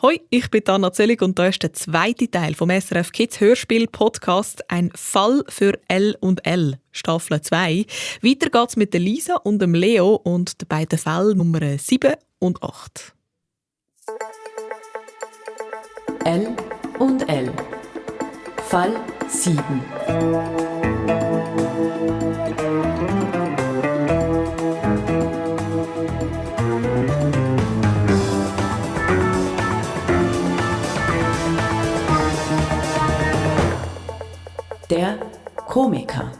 Hoi, ich bin Anna Zellig und da ist der zweite Teil vom SRF Kids Hörspiel-Podcast «Ein Fall für L&L», Staffel 2. Weiter geht's mit der Lisa und dem Leo und den beiden Fällen Nummer 7 und 8. L&L. Fall 7. Der Komiker.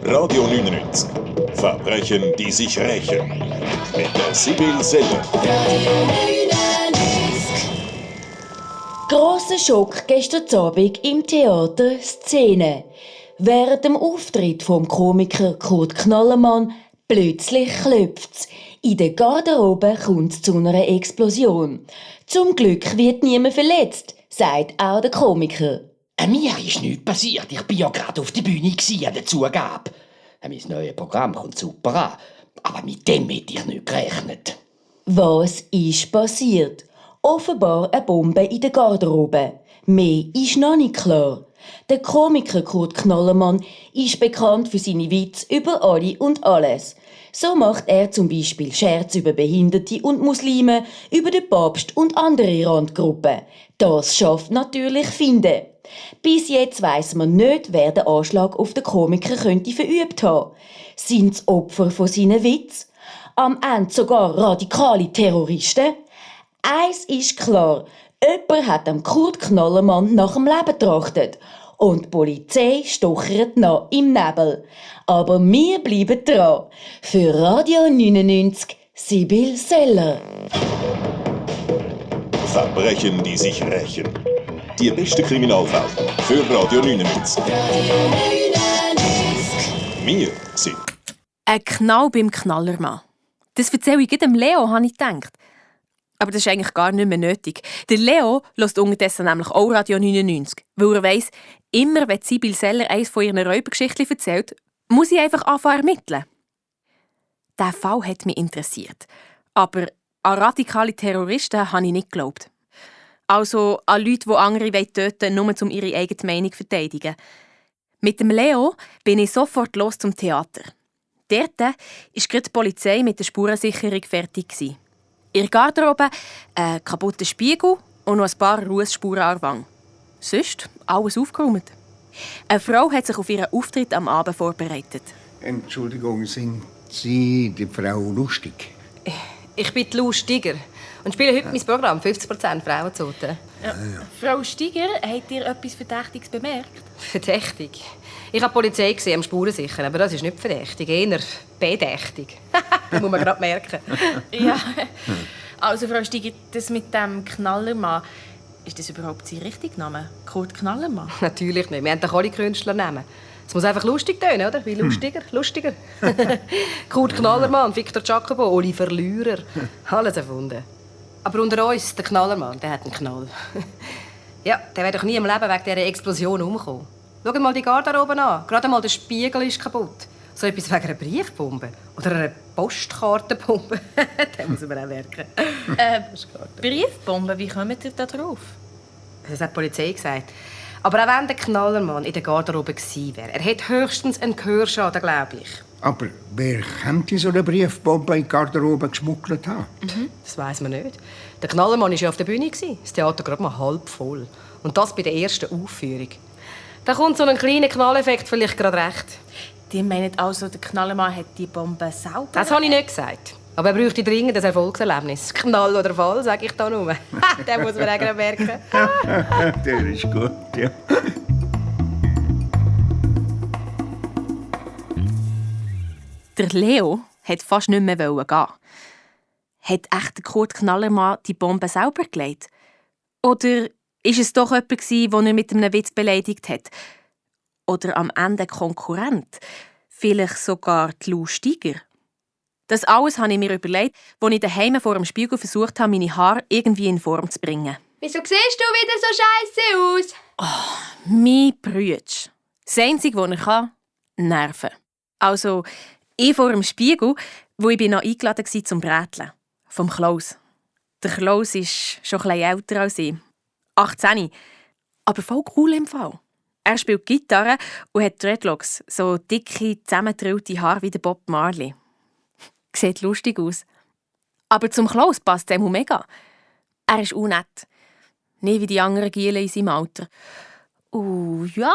Radio 99. Verbrechen, die sich rächen. Mit der Sibyl Seller. Grosser Schock gestern Abend im Theater Szene. Während dem Auftritt vom Komiker Kurt Knallermann plötzlich klopft's. In der Garderobe kommt es zu einer Explosion. Zum Glück wird niemand verletzt, sagt auch der Komiker. Mir ist nichts passiert. Ich war ja gerade auf der Bühne an der Zugabe. Mein neues Programm kommt super an. Aber mit dem hätte ich nicht gerechnet. Was ist passiert? Offenbar eine Bombe in der Garderobe. Mehr ist noch nicht klar. Der Komiker Kurt Knallermann ist bekannt für seine Witze über alle und alles. So macht er zum Beispiel Scherze über Behinderte und Muslime, über den Papst und andere Randgruppen. Das schafft natürlich Finde. Bis jetzt weiss man nicht, wer den Anschlag auf den Komiker könnte verübt haben. Sind es Opfer von seinen Witz? Am Ende sogar radikale Terroristen? Eins ist klar, jemand hat dem Kurt Knallermann nach dem Leben getrachtet. Und die Polizei stochert noch im Nebel. Aber wir bleiben dran. Für Radio 99, Sibyl Seller. Verbrechen, die sich rächen. Die beste Kriminalfälle für Radio 99. Wir sind ein Knall beim Knallermann. Das erzähle ich dem Leo, habe ich gedacht. Aber das ist eigentlich gar nicht mehr nötig. Der Leo hört unterdessen nämlich auch Radio 99, weil er weiss, immer wenn Sibyl Seller eines von ihren Räubergeschichten erzählt, muss ich einfach anfangen ermitteln. Dieser Fall hat mich interessiert. Aber an radikale Terroristen habe ich nicht geglaubt. Also an Leute, die andere töten wollen, nur um ihre eigene Meinung zu verteidigen. Mit dem Leo bin ich sofort los zum Theater. Dort war gerade die Polizei mit der Spurensicherung fertig. In der Garderobe ein kaputter Spiegel und noch ein paar Rußspuren an der Wange. Sonst alles aufgeräumt. Eine Frau hat sich auf ihren Auftritt am Abend vorbereitet. Entschuldigung, sind Sie die Frau Lustig? Ich bin die Lustiger und spiele heute mein Programm 50% Frauenzoten. Ja. Frau Stiger, habt ihr etwas Verdächtiges bemerkt? Verdächtig? Ich habe die Polizei gesehen am Spurensichern, aber das ist nicht verdächtig, eher bedächtig. Das muss man gerade merken. Ja, also Frau Stiger, das mit dem Knallermann, ist das überhaupt sein richtiger Name? Kurt Knallermann? Natürlich nicht, wir haben doch alle Künstlernamen. Es muss einfach lustig tönen, oder? Wie lustiger, lustiger. Kurt Knallermann, Victor Giacobo, Oliver Lührer. Alles erfunden. Aber unter uns, der Knallermann, der hat einen Knall. Ja, der wäre doch nie im Leben wegen dieser Explosion umgekommen. Schau mal die Garderobe an. Gerade mal der Spiegel ist kaputt. So etwas wegen einer Briefbombe. Oder einer Postkartenbombe. Den muss man auch merken. Briefbombe, wie kommt ihr da drauf? Das hat die Polizei gesagt. Aber auch wenn der Knallermann in der Garderobe gewesen wäre, er hätte höchstens einen Gehörschaden, glaube ich. Aber wer könnte so eine Briefbombe in die Garderobe geschmuggelt haben? Das weiss man nicht. Der Knallermann war ja auf der Bühne. Das Theater gerade mal halb voll. Und das bei der ersten Aufführung. Da kommt so ein kleiner Knalleffekt vielleicht gerade recht. Die meinen also, der Knallermann hat die Bombe sauber? Das habe ich nicht gesagt. Aber er bräuchte dringend ein Erfolgserlebnis. Knall oder Fall, sage ich da nur. Den muss man eigentlich merken. Der ist gut, ja. Der Leo wollte fast nicht mehr gehen. Hat echt der Kurt Knallermann die Bombe selber gelegt? Oder war es doch jemand, den er mit einem Witz beleidigt hat? Oder am Ende ein Konkurrent? Vielleicht sogar die Lustiger? Das alles habe ich mir überlegt, als ich daheim vor dem Spiegel versucht habe, meine Haare irgendwie in Form zu bringen. Wieso siehst du wieder so scheisse aus? Mein Brütsch. Das Einzige, was er kann, nerven. Also, ich vor dem Spiegel, wo ich noch eingeladen war zum Bräteln. Vom Klaus. Der Klaus ist schon etwas älter als ich. 18. Aber voll cool im Fall. Er spielt Gitarre und hat Dreadlocks, so dicke, zusammengetrillte Haare wie der Bob Marley. Sieht lustig aus. Aber zum Klaus passt er mega. Er ist unnett. Nicht wie die anderen Giele in seinem Alter. Und ja,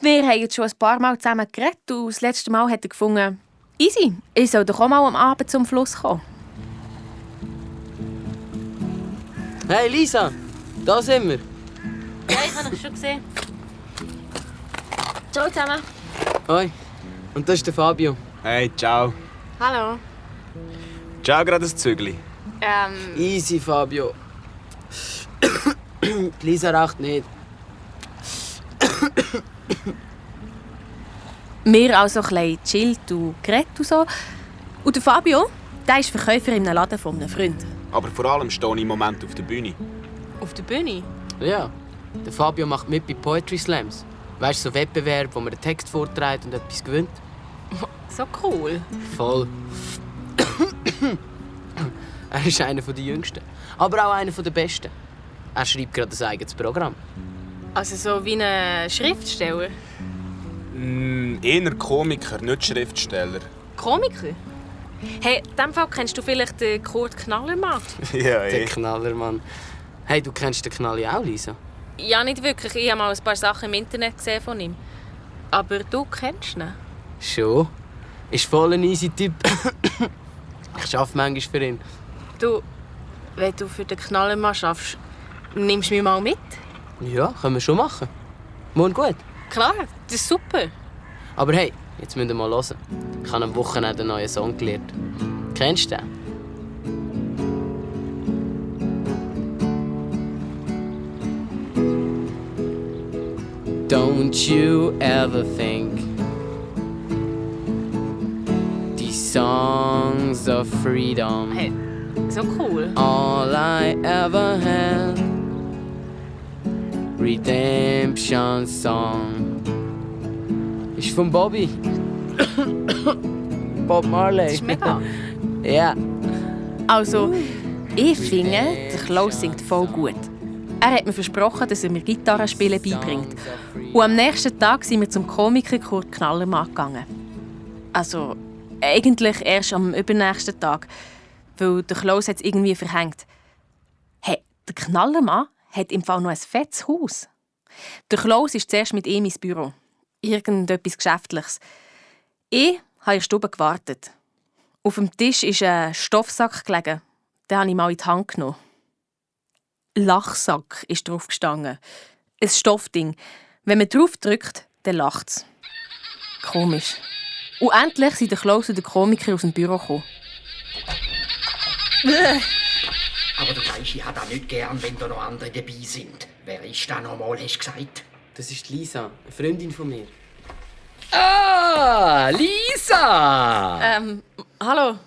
wir haben jetzt schon ein paar Mal zusammen geredet und das letzte Mal hat er gefunden, easy, ich soll doch auch mal am Abend zum Fluss kommen. Hey Lisa, da sind wir. Ja, ich habe dich schon gesehen. Ciao zusammen. Hoi. Und das ist der Fabio. Hey, ciao. Hallo. Ciao, gerade ein Zügli. Easy, Fabio. Die Lisa raucht nicht. Wir also ein bisschen chillt und geredet und so. Und der Fabio, der ist Verkäufer in einem Laden von einem Freund. Aber vor allem stehe ich im Moment auf der Bühne. Auf der Bühne? Ja, der Fabio macht mit bei Poetry Slams. Weißt du, so Wettbewerb, wo man einen Text vorträgt und etwas gewinnt? So cool. Voll. Er ist einer der Jüngsten, aber auch einer der Besten. Er schreibt gerade ein eigenes Programm. Also so wie ein Schriftsteller? Eher Komiker, nicht Schriftsteller. Komiker? Hey, in diesem Fall kennst du vielleicht den Kurt Knallermann? Ja, Der Knallermann. Hey, du kennst den Knalli auch, Lisa? Ja, nicht wirklich. Ich habe mal ein paar Sachen im Internet gesehen von ihm. Aber du kennst ihn? Schon. Ist voll ein easy Typ. Ich arbeite manchmal für ihn. Du, wenn du für den Knallermann schaffst, nimmst du mich mal mit? Ja, können wir schon machen. Morgen gut. Klar, das ist super. Aber hey, jetzt müsst ihr mal hören. Ich habe am Wochenende einen neuen Song gelernt. Kennst du den? Don't you ever think these songs of freedom? Hey, so cool. All I ever had. Redemption Song. Ist von Bobby. Bob Marley. Das ist mega. Ja. Also, ich finde, der Klaus singt voll gut. Er hat mir versprochen, dass er mir Gitarrenspielen beibringt. Und am nächsten Tag sind wir zum Komiker Kurt Knallermann gegangen. Also, eigentlich erst am übernächsten Tag, weil der Klaus es irgendwie verhängt. Hey, der Knallermann hat im Fall noch ein fettes Haus. Der Klaus ist zuerst mit ihm ins Büro. Irgendetwas Geschäftliches. Ich habe in der Stube gewartet. Auf dem Tisch ist ein Stoffsack gelegen. Den habe ich mal in die Hand genommen. Lachsack ist drauf gestanden. Ein Stoffding. Wenn man drauf drückt, dann lacht es. Komisch. Und endlich sind der Klaus und der Komiker aus dem Büro gekommen. Aber du weißt, ich habe das nicht gern, wenn da noch andere dabei sind. Wer ist da noch mal, hast du gesagt? Das ist Lisa, eine Freundin von mir. Ah, Lisa! Hallo.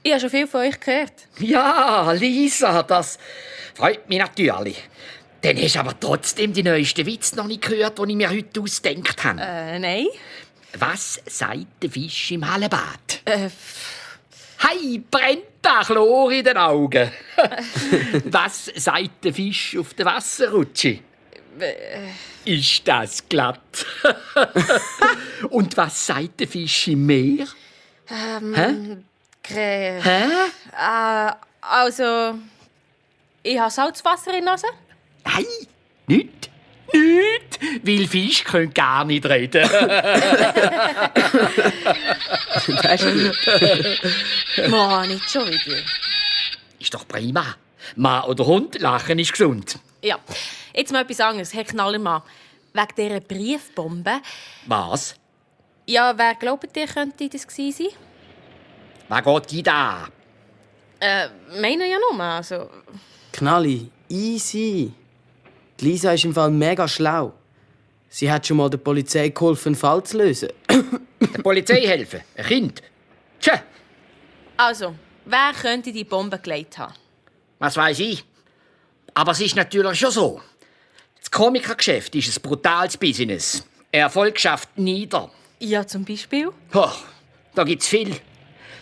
Ich habe schon viel von euch gehört. Ja, Lisa, das freut mich natürlich. Dann hast du aber trotzdem die neuesten Witze noch nicht gehört, die ich mir heute ausgedacht habe. Nein. Was sagt der Fisch im Hallenbad? Hei, brennt da Chlor in den Augen. Was sagt der Fisch auf der Wasserrutsche? Ist das glatt? Und was sagt der Fisch im Meer? Also, ich habe Salzwasser in der Nase. Nein, nicht. Nicht, weil Fisch können gar nicht reden. Mann, nicht schon wieder. Ist doch prima. Mann oder Hund, lachen ist gesund. Ja, jetzt mal etwas anderes, Herr Knallermann. Wegen dieser Briefbombe. Was? Ja, wer glaubt ihr, könnte das gewesen sein? Was geht die da? Meine ja nur, also... Knalli, easy. Die Lisa ist im Fall mega schlau. Sie hat schon mal der Polizei geholfen, einen Fall zu lösen. Der Polizei helfen? Ein Kind? Tja, Also, wer könnte die Bombe gelegt haben? was weiß ich. Aber es ist natürlich schon so. Das Komikergeschäft ist ein brutales Business. Erfolgschaft nieder. Ja, zum Beispiel? Da gibt's viel.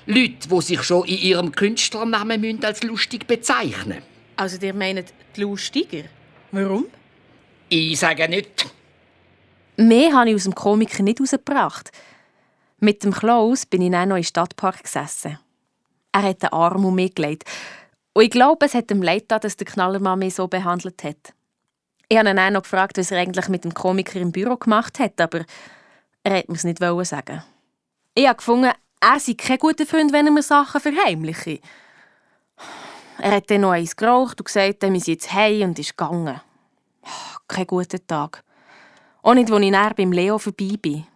Leute, die sich schon in ihrem Künstlernamen als lustig bezeichnen müssen. Also, ihr meint die Lustiger? Warum? Ich sage nicht. Mehr habe ich aus dem Komiker nicht herausgebracht. Mit dem Klaus bin ich dann noch im Stadtpark gesessen. Er hat den Arm um mich gelegt. Und ich glaube, es hat ihm leid getan, dass der Knallermann mich so behandelt hat. Ich habe ihn dann noch gefragt, was er eigentlich mit dem Komiker im Büro gemacht hat, aber er wollte mir es nicht sagen. Ich habe gefunden, er sei kein guter Freund, wenn er mir Sachen verheimliche. Er hat dann noch eins geraucht und gesagt, wir sind jetzt heim und ist gegangen. Kein guter Tag. Auch nicht, als ich näher beim Leo vorbei bin.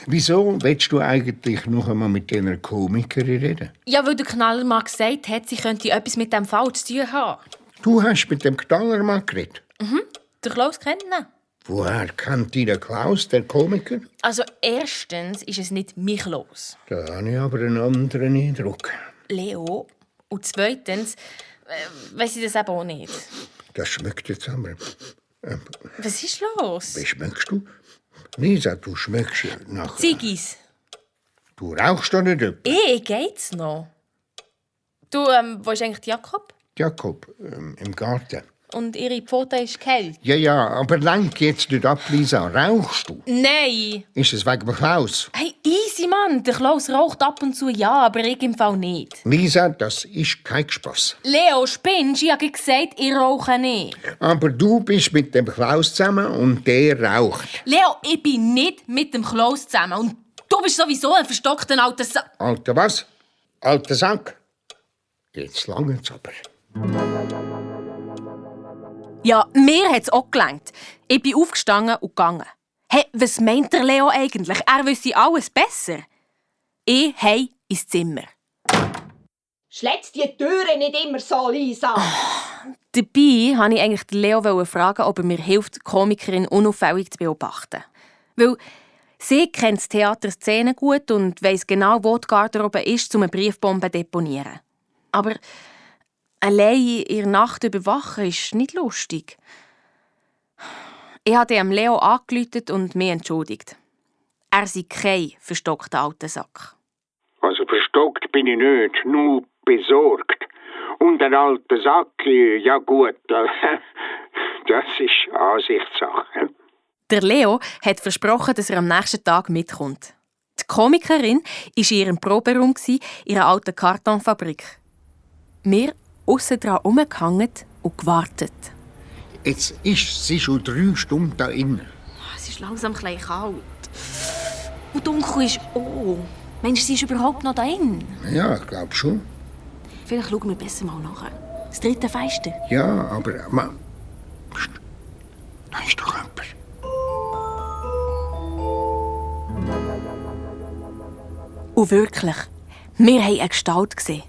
Wieso willst du eigentlich noch einmal mit dieser Komikerin reden? Ja, weil der Knallermann gesagt hat, sie könnte etwas mit dem Fall zu tun haben. Du hast mit dem Knallermann geredet? Der Klaus kennt ihn. Woher kennt dich der Klaus, der Komiker? Also erstens ist es nicht mich los. Da habe ich aber einen anderen Eindruck. Leo. Und zweitens weiss ich das eben auch nicht. Das schmeckt jetzt aber. Was ist los? Wie schmeckst du? Lisa, du schmeckst nach... Ziggis. Du rauchst doch nicht etwa? Geht's noch? Du, wo ist eigentlich Jakob? Jakob, im Garten. Und ihre Pfote ist kalt? Ja, aber lenk jetzt nicht ab, Lisa. Rauchst du? Nein. Ist es wegen dem Klaus? Hey, easy, Mann. Der Klaus raucht ab und zu, ja, aber ich im Fall nicht. Lisa, das ist kein Spass. Leo, spinnst? Ich habe gesagt, ich rauche nicht. Aber du bist mit dem Klaus zusammen und der raucht. Leo, ich bin nicht mit dem Klaus zusammen. Und du bist sowieso ein verstockter alter Sack. Alter was? Alter Sack? Jetzt langt's aber. Ja, mir hat es auch gelangt. Ich bin aufgestanden und gegangen. Hey, was meint der Leo eigentlich? Er wüsste alles besser. Ich heim ins Zimmer. Schlitz die Türe nicht immer so, Lisa! Dabei wollte ich eigentlich den Leo fragen, ob er mir hilft, die Komikerin unauffällig zu beobachten. Weil sie kennt das Theaterszene gut und weiss genau, wo die Garderobe ist, um eine Briefbombe zu deponieren. Aber allein in der Nacht überwachen ist nicht lustig. Ich habe dem Leo angerufen und mich entschuldigt. Er sei kein verstockter alter Sack. Also verstockt bin ich nicht, nur besorgt. Und ein alter Sack, ja gut, das ist Ansichtssache. Der Leo hat versprochen, dass er am nächsten Tag mitkommt. Die Komikerin war in ihrem Proberaum in ihrer alten Kartonfabrik. Wir aussen dran herumgehangen und gewartet. Jetzt ist sie schon 3 Stunden da innen. Es ist langsam ein bisschen kalt. Und dunkel ist auch. Meinst du, sie ist überhaupt noch da drin? Ja, ich glaube schon. Vielleicht schauen wir besser mal nachher. Das 3. Fenster. Ja, aber... Psst. Da ist doch jemand. Und wirklich, wir haben eine Gestalt gesehen.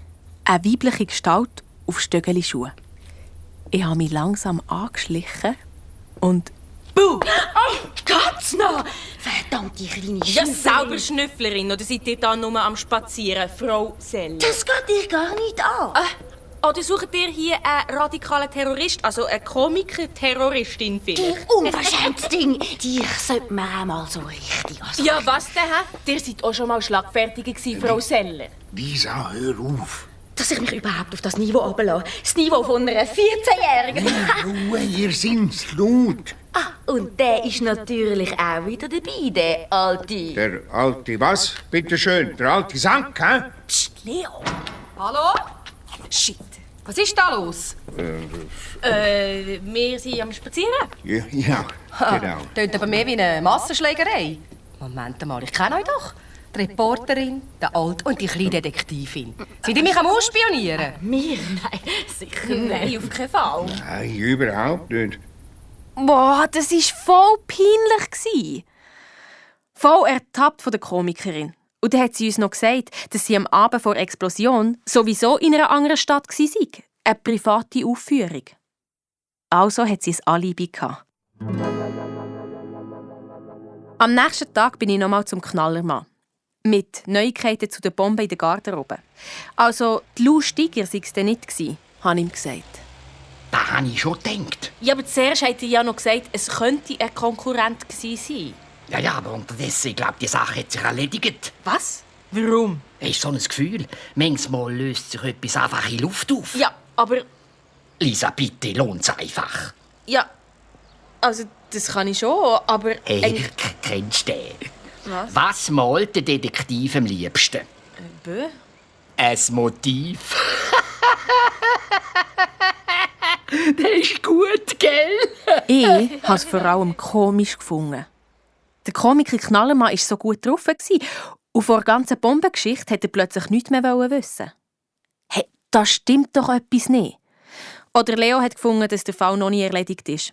Eine weibliche Gestalt auf Stöckeli-Schuhen. Ich habe mich langsam angeschlichen und... Buh! Oh, geht's noch? Verdammte kleine Ja, Schnüfflerin. selber Schnüfflerin. Oder seid ihr da nur am Spazieren, Frau Seller? Das geht dich gar nicht an. Oder sucht ihr hier einen radikalen Terrorist, also eine Komiker-Terroristin vielleicht? Du unverschämtes Ding. Dich sollte man auch mal so richtig ansagen. Ja, was denn? Ihr seid auch schon mal schlagfertig gewesen, Frau Seller. Lisa, hör auf. Dass ich mich überhaupt auf das Niveau runterlasse. Das Niveau von einer 14-Jährigen. Ruhe, ihr seid laut. Und der ist natürlich auch wieder dabei, der Alte. Der alte was? Bitte schön, der alte Sack, hä? Psst, Leo. Hallo? Shit. Was ist da los? Wir sind am Spazieren. Ja, genau. Tönt aber mehr wie eine Massenschlägerei. Moment mal, ich kenne euch doch. Die Reporterin, der Alte und die kleine Detektivin. Seid ihr mich am Ausspionieren? Mir? Nein, sicher nicht. Nein, auf keinen Fall. Nein, überhaupt nicht. Boah, das war voll peinlich. Voll ertappt von der Komikerin. Und dann hat sie uns noch gesagt, dass sie am Abend vor der Explosion sowieso in einer anderen Stadt war. Eine private Aufführung. Also hat sie ein Alibi gehabt. Am nächsten Tag bin ich nochmal zum Knallermann. Mit Neuigkeiten zu der Bombe in der Garderobe. Also, die Lou Steiger sei es dann nicht gewesen, habe ich ihm gesagt. Das habe ich schon gedacht. Ja, aber zuerst hat er ja noch gesagt, es könnte ein Konkurrent gewesen sein. Ja, aber unterdessen, ich glaube, die Sache hat sich erledigt. Was? Warum? Hast du so ein Gefühl? Manchmal löst sich etwas einfach in Luft auf. Ja, aber... Lisa, bitte, lohnt's einfach. Ja, also das kann ich schon, aber... Hey, kennst du den? Was? Was malt der Detektiv am liebsten? Ein Motiv. Das ist gut, gell? Ich habe es vor allem komisch gefunden. Der Komiker Knallermann war so gut drauf. Und vor der ganzen Bombengeschichte wollte er plötzlich nichts mehr wissen. Hey, da stimmt doch etwas nicht. Oder Leo hat gefunden, dass der Fall noch nie erledigt ist.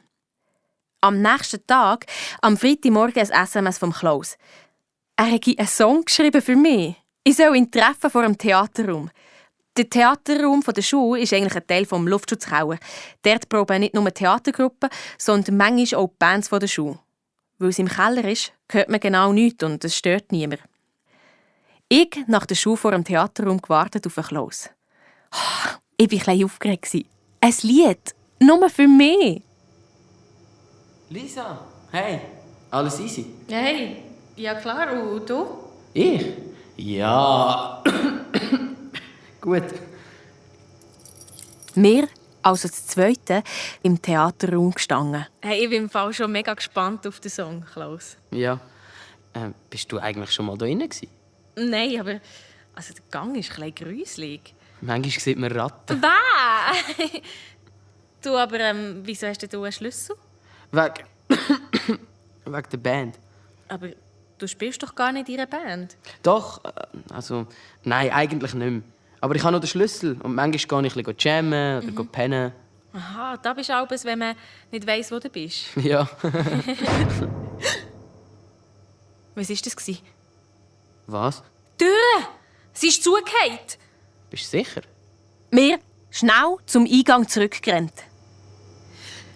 Am nächsten Tag, am Freitagmorgen, ein SMS vom Klaus. Er hat einen Song geschrieben für mich. Ich soll ihn treffen vor dem Theaterraum. Der Theaterraum der Schule ist eigentlich ein Teil des Luftschutzkeller. Dort proben nicht nur Theatergruppen, sondern manchmal auch die Bands der Schule. Weil es im Keller ist, hört man genau nichts und es stört niemand. Ich nach der Schule vor dem Theaterraum gewartet auf den Klaus. Ich war ein bisschen aufgeregt. Ein Lied, nur für mich. Lisa, hey, alles easy? Hey, ja klar, und du? Ich? Ja. Gut. Wir, also das Zweite, im Theaterraum gestanden. Hey, ich bin im Fall schon mega gespannt auf den Song, Klaus. Ja. Bist du eigentlich schon mal da drin gewesen? Nein, aber also der Gang ist ein bisschen gruselig. Manchmal sieht man Ratten. Bäh! Du, aber wieso hast du einen Schlüssel? Wegen der Band. Aber du spielst doch gar nicht in einer Band. Doch, also, nein, eigentlich nicht mehr. Aber ich habe noch den Schlüssel und manchmal gehe ich ein bisschen jammen oder pennen. Aha, da bist du auch, wenn man nicht weiss, wo du bist. Ja. Was war das? Was? Die Tür! Sie ist zugefallen. Bist du sicher? Wir schnell zum Eingang zurückgerannt.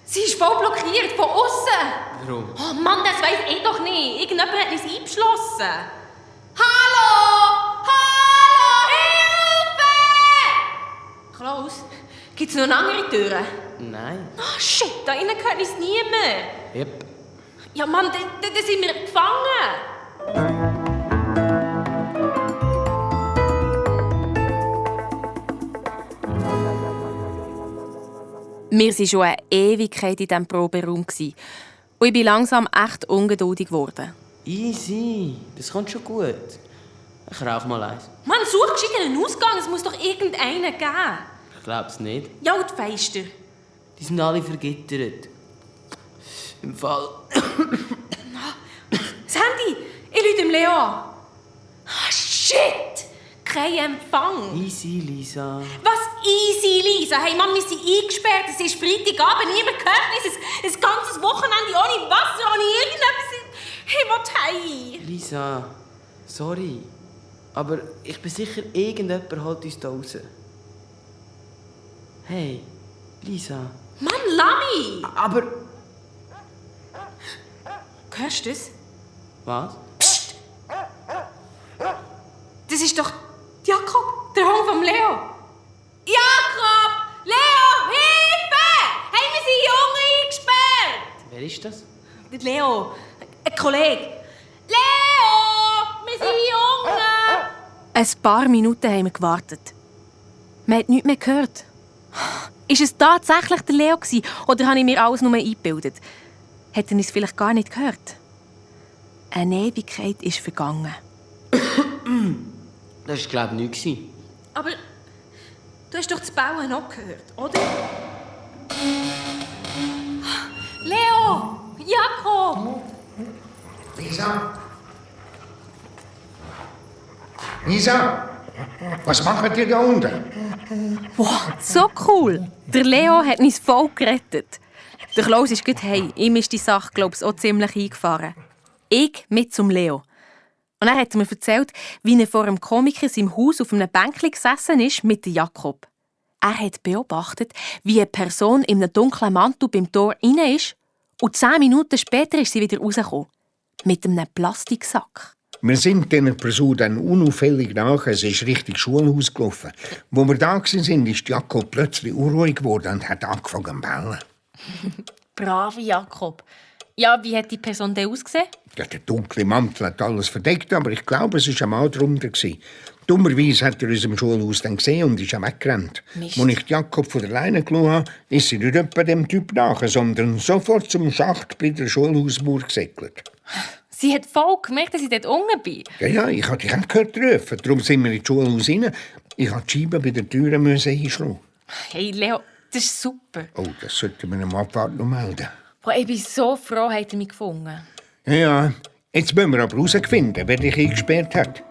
Sie ist voll blockiert, von außen. Warum? Oh Mann, das weiss ich doch nicht. Irgendjemand hat uns eingeschlossen. Hallo! Hallo! Hilfe! Klaus, gibt es noch eine andere Tür? Nein. Oh shit, da innen gehört uns niemand. Yep. Ja Mann, da sind wir gefangen. Wir waren schon eine Ewigkeit in diesem Proberaum. Und ich bin langsam echt ungeduldig geworden. Easy, das kommt schon gut. Ich rauche mal eins. Mann, such gescheit einen Ausgang, es muss doch irgendeinen geben. Ich glaub's nicht. Ja, und die Feister? Die sind alle vergittert. Im Fall. Das Handy! Ich rufe dem Leo an. Ah, shit! Kein Empfang. Easy, Lisa. Was easy, Lisa? Hey Mann, wir sind eingesperrt. Es ist Freitagabend, niemand hört uns. Ein ganzes Wochenende ohne Wasser, ohne irgendetwas. Hey, was hey? Lisa, sorry. Aber ich bin sicher, irgendjemand holt uns da raus. Hey, Lisa. Mann, Lami! Aber... Hörst du das? Was? Psst! Das ist doch Jakob, der Hund vom Leo. Jakob! Leo, Hilfe! Hey, wir sind Jungen eingesperrt! Wer ist das? Der Leo, ein Kollege. Leo! Wir sind Jungen! Ein paar Minuten haben wir gewartet. Man hat nichts mehr gehört. Ist es tatsächlich der Leo gewesen, oder habe ich mir alles nur eingebildet? Hat er uns vielleicht gar nicht gehört? Eine Ewigkeit ist vergangen. Das war, glaube ich, nichts. Aber du hast doch das Bauen noch gehört, oder? Leo! Jakob! Lisa? Lisa? Was macht ihr da unten? Wow, so cool! Der Leo hat uns voll gerettet. Der Klaus ist gut heim. Ihm ist die Sache, glaube ich, auch ziemlich eingefahren. Ich mit zum Leo. Und er hat mir erzählt, wie er vor einem Komiker in seinem Haus auf einem Bänkchen gesessen ist mit Jakob. Er hat beobachtet, wie eine Person in einem dunklen Mantel beim Tor rein ist und 10 Minuten später ist sie wieder rausgekommen. Mit einem Plastiksack. Wir sind dieser Person dann unauffällig nach. Es ist Richtung Schulhaus gelaufen. Wo wir da waren, ist Jakob plötzlich unruhig geworden und hat angefangen zu bellen. Brave Jakob. Ja, wie hat die Person denn ausgesehen? Ja, der dunkle Mantel hat alles verdeckt, aber ich glaube, es war ein Mann drunter. Dummerweise hat er uns im Schulhaus dann gesehen und ist weggerannt. Mist. Als ich Jakob von der Leine gelassen habe, ist sie nicht etwa dem Typ nach, sondern sofort zum Schacht bei der Schulhausmauer gesegelt. Sie hat voll gemerkt, dass ich dort unten bin. Ja, ich habe dich auch gehört rufen. Darum sind wir ins Schulhaus rein. Ich musste die Scheibe bei der Tür einschlagen. Hey, Leo, das ist super. Oh, das sollte man dem Abwart noch melden. Boah, ich bin so froh, habt ihr mich gefunden. Ja, jetzt müssen wir aber herausfinden, wer dich eingesperrt hat.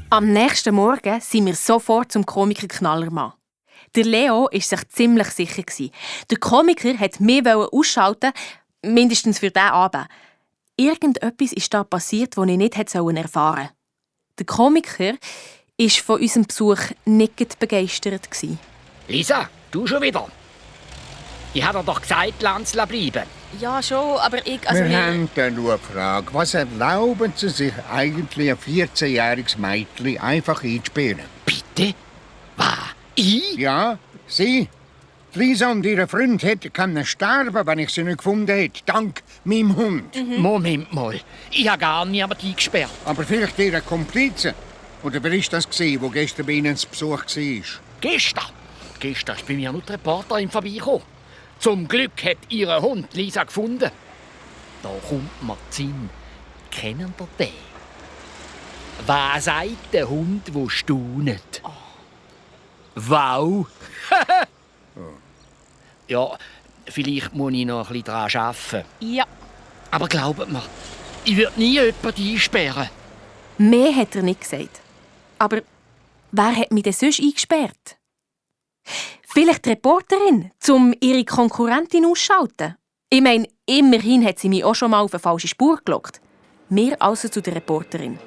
Am nächsten Morgen sind wir sofort zum Komiker Knallermann. Der Leo war sich ziemlich sicher. Der Komiker wollte mich ausschalten, mindestens für diesen Abend. Irgendetwas ist da passiert, das ich nicht erfahren sollte. Der Komiker war von unserem Besuch nicht begeistert. Lisa, du schon wieder? Ich habe dir doch gesagt, Lanz bleiben. Ja, schon, aber ich... Wir haben da nur eine Frage. Was erlauben Sie sich eigentlich, ein 14-jähriges Mädchen einfach einzusperren? Bitte? Was? Ich? Ja, Sie. Die Lisa und ihre Freund hätten können sterben, wenn ich sie nicht gefunden hätte. Dank meinem Hund. Moment mal. Ich habe gar niemanden eingesperrt. Aber vielleicht Ihre Komplizen. Oder wer war das, der gestern bei Ihnen zu Besuch war? Gestern? Gestern ist bei mir nur die Reporterin vorbeigekommen. Zum Glück hat ihr Hund Lisa gefunden. Da kommt mir der Sinn. Kennen ihr den? Was sagt der Hund, der staunet? Oh. Wow! Ja, vielleicht muss ich noch ein bisschen daran arbeiten. Ja. Aber glaubt mir, ich würde nie jemanden einsperren. Mehr hat er nicht gesagt. Aber wer hat mich denn sonst eingesperrt? Vielleicht die Reporterin, um ihre Konkurrentin auszuschalten. Ich meine, immerhin hat sie mich auch schon mal auf eine falsche Spur gelockt. Mehr also zu der Reporterin.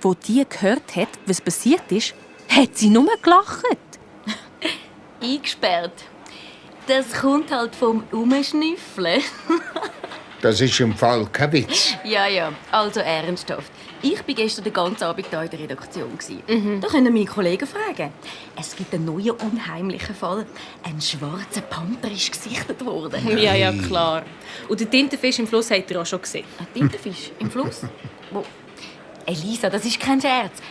Wo die gehört hat, was passiert ist, hat sie nur gelacht. Eingesperrt. Das kommt halt vom Umschnüffeln. Das ist im Fall kein Witz. Ja, also ernsthaft. Ich war gestern den ganzen Abend hier in der Redaktion. Da können meine Kollegen fragen. Es gibt einen neuen, unheimlichen Fall. Ein schwarzer Panther ist gesichtet worden. Ja, klar. Und den Tintenfisch im Fluss habt ihr auch schon gesehen. Ein Tintenfisch im Fluss? Wo? Elisa, das ist kein Scherz.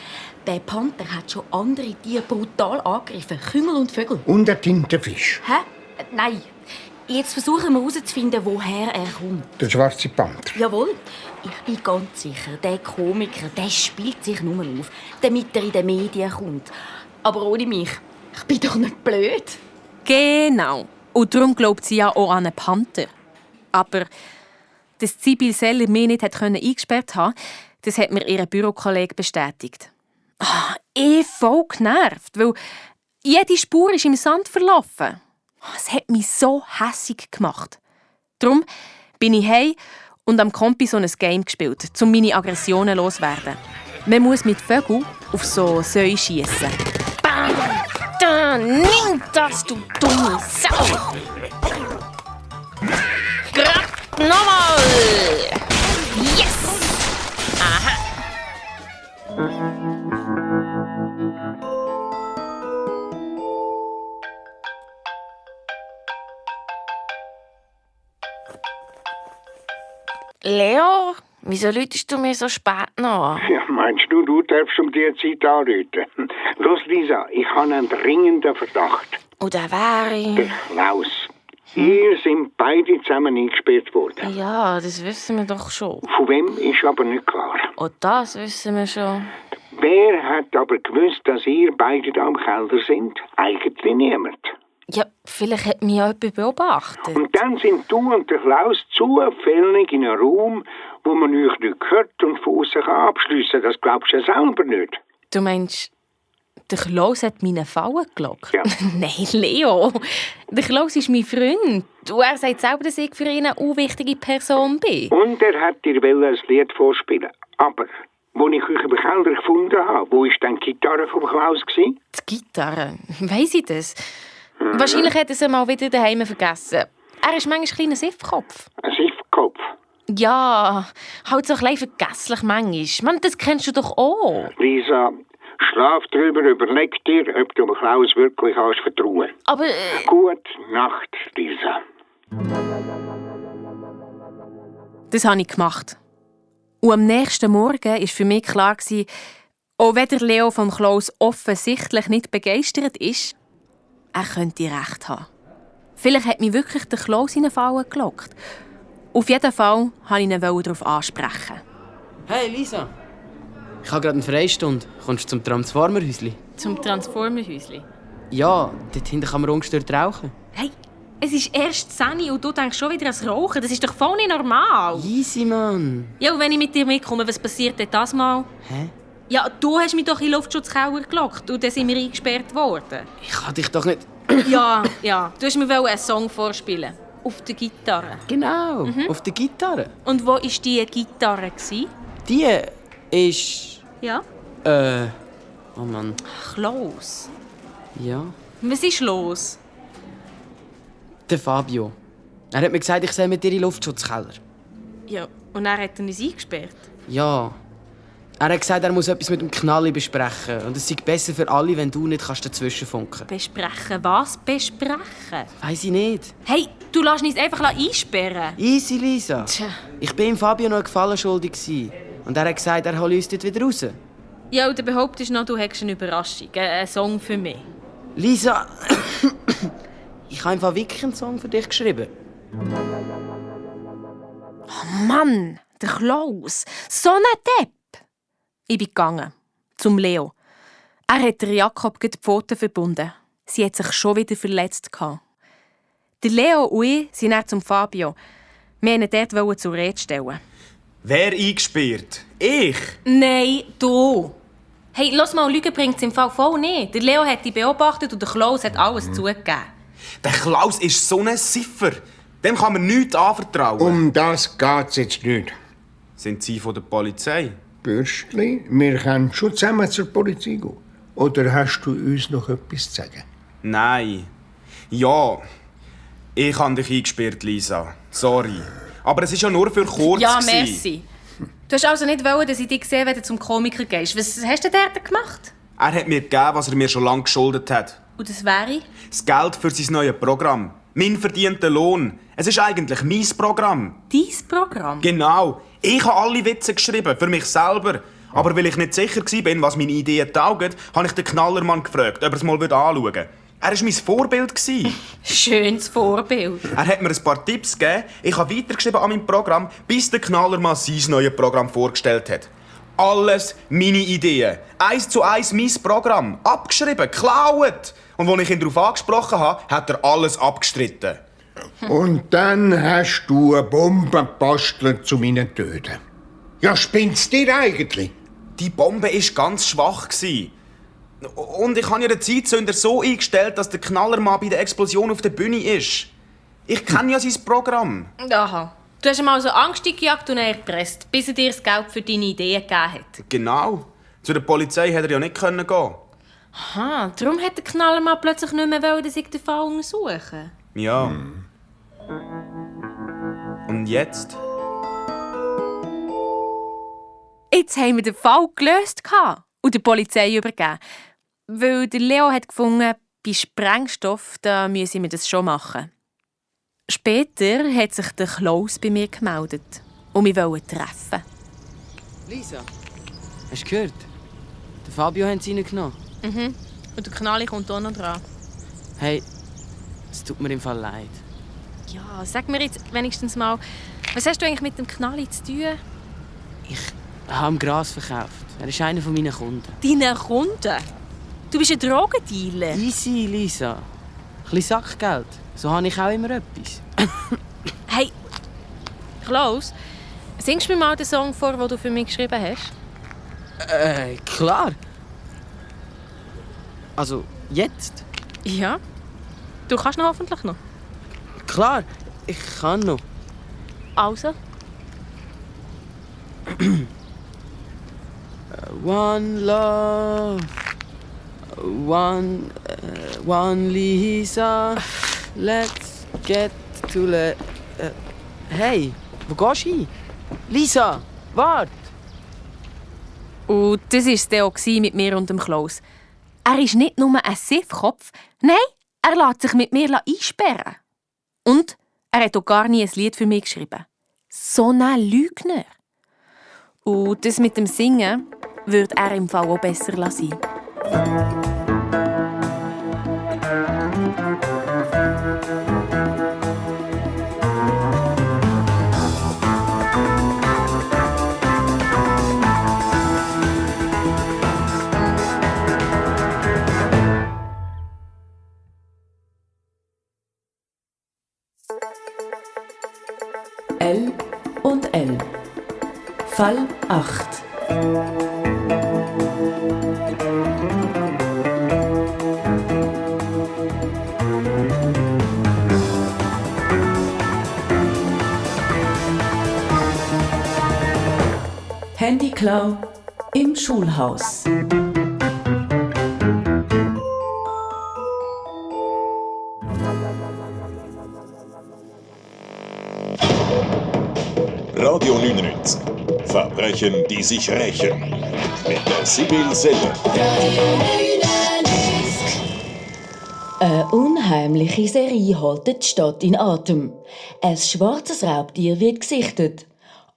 Der Panther hat schon andere Tiere brutal angegriffen. Kümmel und Vögel. Und ein Tintenfisch. Hä? Nein. Jetzt versuchen wir herauszufinden, woher er kommt. Der schwarze Panther. Jawohl. Ich bin ganz sicher, der Komiker, der spielt sich nur auf, damit er in den Medien kommt. Aber ohne mich. Ich bin doch nicht blöd. Genau. Und darum glaubt sie ja auch an einen Panther. Aber dass Sibyl Seller mich nicht eingesperrt haben, das hat mir ihr Bürokollege bestätigt. Voll genervt, weil jede Spur ist im Sand verlaufen. Es hat mich so hässig gemacht. Darum bin ich heim und am Kompi so ein Game gespielt, um meine Aggressionen loszuwerden. Man muss mit Vögeln auf so Säue schiessen. Bam! Da, nimm das, du dumme Sau! Grad nochmal! Yes! Aha! Leo, wieso läutest du mir so spät noch? Ja, meinst du, du darfst um diese Zeit anrufen? Los, Lisa, ich habe einen dringenden Verdacht. Und der wäre... Der Klaus. Ihr sind beide zusammen eingesperrt worden. Ja, das wissen wir doch schon. Von wem ist aber nicht klar. Und das wissen wir schon. Wer hat aber gewusst, dass ihr beide da im Keller sind? Eigentlich niemand. Ja, vielleicht hat mich ja jemand beobachtet. Und dann sind du und der Klaus zufällig in einem Raum, wo man euch nicht hört und von außen abschliessen kann. Das glaubst du ja selber nicht. Du meinst, der Klaus hat meine Fallen gelockt? Ja. Nein, Leo. Der Klaus ist mein Freund. Und er sagt selber, dass ich für ihn eine unwichtige Person bin. Und er hat dir ein Lied vorspielen. Aber, als ich euch im Keller gefunden habe, wo war denn die Gitarre vom Klaus? Die Gitarre? Weiss ich das? Wahrscheinlich hat er sie mal wieder daheim vergessen. Er ist manchmal ein kleiner Siffkopf. Ein Siffkopf? Ja, halt so ein bisschen vergesslich manchmal. Mann, das kennst du doch auch. Lisa, Schlaf drüber, überleg dir, ob du Klaus wirklich vertrauen kannst. Aber... Gute Nacht, Lisa. Das habe ich gemacht. Und am nächsten Morgen war für mich klar, auch wenn der Leo von Klaus offensichtlich nicht begeistert ist, er könnte recht haben. Vielleicht hat mich wirklich der Klaus in eine Falle gelockt. Auf jeden Fall wollte ich ihn darauf ansprechen. Hey Lisa, ich habe gerade eine Freistunde. Kommst du zum Transformerhäusli? Zum Transformerhäusli? Ja, dort hinten kann man ungestört rauchen. Hey, es ist erst 10 und du denkst schon wieder ans Rauchen. Das ist doch voll nicht normal. Easy, Mann. Ja, und wenn ich mit dir mitkomme, was passiert denn das mal? Hä? Ja, du hast mich doch in den Luftschutzkeller gelockt und dann sind wir eingesperrt worden. Ich kann dich doch nicht... Ja, du hast mir einen Song vorspielen. Auf der Gitarre. Genau, auf der Gitarre. Und wo war diese Gitarre? Die ist... Ja? Oh Mann. Klaus. Ja? Was ist los? Der Fabio. Er hat mir gesagt, ich soll mit dir in den Luftschutzkeller. Ja, und er hat uns eingesperrt? Ja. Er hat gesagt, er muss etwas mit dem Knalli besprechen. Und es sei besser für alle, wenn du nicht dazwischen funken kannst. Besprechen? Was besprechen? Weiss ich nicht. Hey, du lässt uns einfach einsperren. Easy, Lisa. Tja. Ich war ihm Fabio noch einen Gefallen schuldig. Und er hat gesagt, er hole uns dort wieder raus. Ja, und du behauptest noch, du hättest eine Überraschung. Einen Song für mich. Lisa, ich habe einfach wirklich einen Song für dich geschrieben. Oh Mann, der Klaus. So ein Depp. Ich bin gegangen. Zum Leo. Er hat der Jakob die Pfoten verbunden. Sie hat sich schon wieder verletzt. Der Leo und ich sind dann zum Fabio. Wir wollten ihn dort zur Rede stellen. Wer eingesperrt? Ich? Nein, du. Hey, lass mal, Lügen bringt es im Fall voll nicht. Der Leo hat dich beobachtet und der Klaus hat alles zugegeben. Der Klaus ist so ein Siffer. Dem kann man nichts anvertrauen. Um das geht's jetzt nicht. Sind Sie von der Polizei? Bürstli, wir können schon zusammen zur Polizei gehen. Oder hast du uns noch etwas zu sagen? Nein. Ja. Ich habe dich eingesperrt, Lisa. Sorry. Aber es war ja nur für kurz. Ja, merci. Du hast also nicht wollen, dass ich dich sehe, wenn du zum Komiker gehst. Was hast du dort gemacht? Er hat mir gegeben, was er mir schon lange geschuldet hat. Und das wäre? Das Geld für sein neues Programm. Mein verdienter Lohn. Es ist eigentlich mein Programm. Dein Programm? Genau. Ich habe alle Witze geschrieben, für mich selber. Aber weil ich nicht sicher war, was meine Ideen taugen, habe ich den Knallermann gefragt, ob er es mal anschauen würde. Er war mein Vorbild. Schönes Vorbild. Er hat mir ein paar Tipps gegeben. Ich habe weitergeschrieben an meinem Programm, bis der Knallermann sein neues Programm vorgestellt hat. Alles meine Ideen. 1:1 mein Programm. Abgeschrieben, geklaut. Und als ich ihn darauf angesprochen habe, hat er alles abgestritten. Und dann hast du eine Bombe gebastelt zu meinen Töten. Ja, spinnst du dir eigentlich? Die Bombe war ganz schwach. Und ich habe ja den Zeitzünder so eingestellt, dass der Knallermann bei der Explosion auf der Bühne ist. Ich kenne ja sein Programm. Aha. Du hast ihm also Angst eingejagt und er erpresst, bis er dir das Geld für deine Ideen gegeben hat. Genau. Zu der Polizei hätte er ja nicht gehen können. Aha, darum hat der Knallermann plötzlich nicht mehr wollen, dass ich den Fall untersuchen. Ja. Und jetzt? Jetzt haben wir den Fall gelöst und der Polizei übergeben. Weil der Leo hat gefunden, bei Sprengstoff da müsse wir das schon machen. Später hat sich der Klaus bei mir gemeldet und wir wollten treffen. Lisa, hast du gehört? Den Fabio haben sie reingenommen. Mhm. Und der Knalli kommt auch noch dran. Hey, es tut mir im Fall leid. Ja, sag mir jetzt wenigstens mal, was hast du eigentlich mit dem Knalli zu tun? Ich habe ihm Gras verkauft. Er ist einer meiner Kunden. Deine Kunden? Du bist ein Drogendealer. Easy, Lisa. Ein bisschen Sackgeld. So habe ich auch immer etwas. Hey, Klaus, singst du mir mal den Song vor, den du für mich geschrieben hast? Klar. Also, jetzt? Ja. Du kannst noch hoffentlich noch. Klar, ich kann noch. Also? One love, one Lisa, let's get to the... Hey, wo gehst du hin? Lisa, warte! Und das war es dann auch mit mir und dem Klaus. Er ist nicht nur ein Siffkopf, nein, er lässt sich mit mir einsperren. Und er hat auch gar nie ein Lied für mich geschrieben. So ein Lügner. Und das mit dem Singen würde er im Fall auch besser sein. L und L. Fall 8. Handyklau im Schulhaus. Radio 99. Verbrechen, die sich rächen. Mit der Sibyl Seller. Eine unheimliche Serie hält die Stadt in Atem. Ein schwarzes Raubtier wird gesichtet.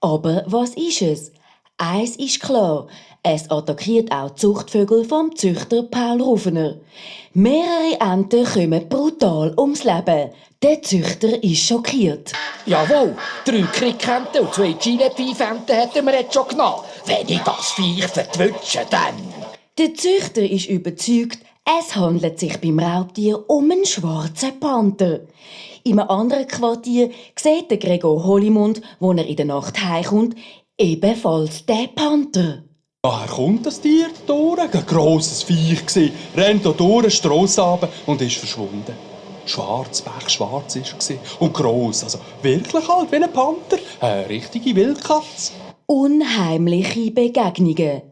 Aber was ist es? Eins ist klar, es attackiert auch die Zuchtvögel vom Züchter Paul Rufener. Mehrere Enten kommen brutal ums Leben. Der Züchter ist schockiert. Jawohl, 3 Krickenten und 2 Chile-Pfeifenten hätten wir jetzt schon genommen. Wenn ich das Viech vertwitsche, dann... Der Züchter ist überzeugt, es handelt sich beim Raubtier um einen schwarzen Panther. In einem anderen Quartier sieht der Gregor Hollymund, wo er in der Nacht heimkommt, ebenfalls den Panther. Woher kommt das Tier durch? Ein grosses Viech gsi, rennt hier durch die Strasse runter und ist verschwunden. Schwarz, schwarz war und gross, also wirklich halt wie ein Panther, eine richtige Wildkatze. Unheimliche Begegnungen.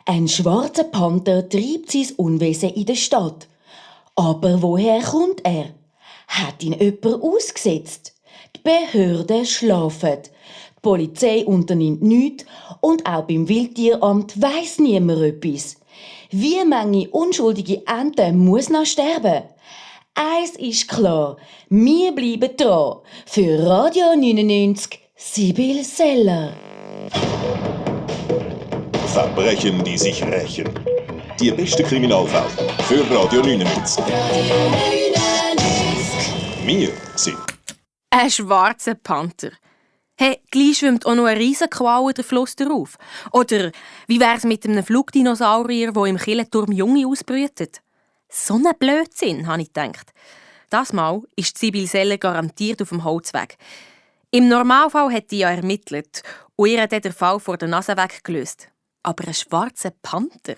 Ein schwarzer Panther treibt sein Unwesen in der Stadt. Aber woher kommt er? Hat ihn jemand ausgesetzt? Die Behörden schlafen. Die Polizei unternimmt nichts und auch beim Wildtieramt weiss niemand etwas. Wie viele unschuldige Enten muss noch sterben? Eins ist klar, wir bleiben dran. Für Radio 99, Sibyl Seller. Verbrechen, die sich rächen. Die beste Kriminalfälle für Radio 99. Wir sind ein schwarzer Panther. Hey, gleich schwimmt auch noch ein Riesenqual der Fluss darauf. Oder wie wär's mit einem Flugdinosaurier, der im Killenturm Junge ausbrütet? So ein Blödsinn, habe ich gedacht. Das Mal ist Sibyl Seller garantiert auf dem Holzweg. Im Normalfall hat die ja ermittelt und ihr hat den Fall vor der Nase weggelöst. Aber ein schwarzer Panther?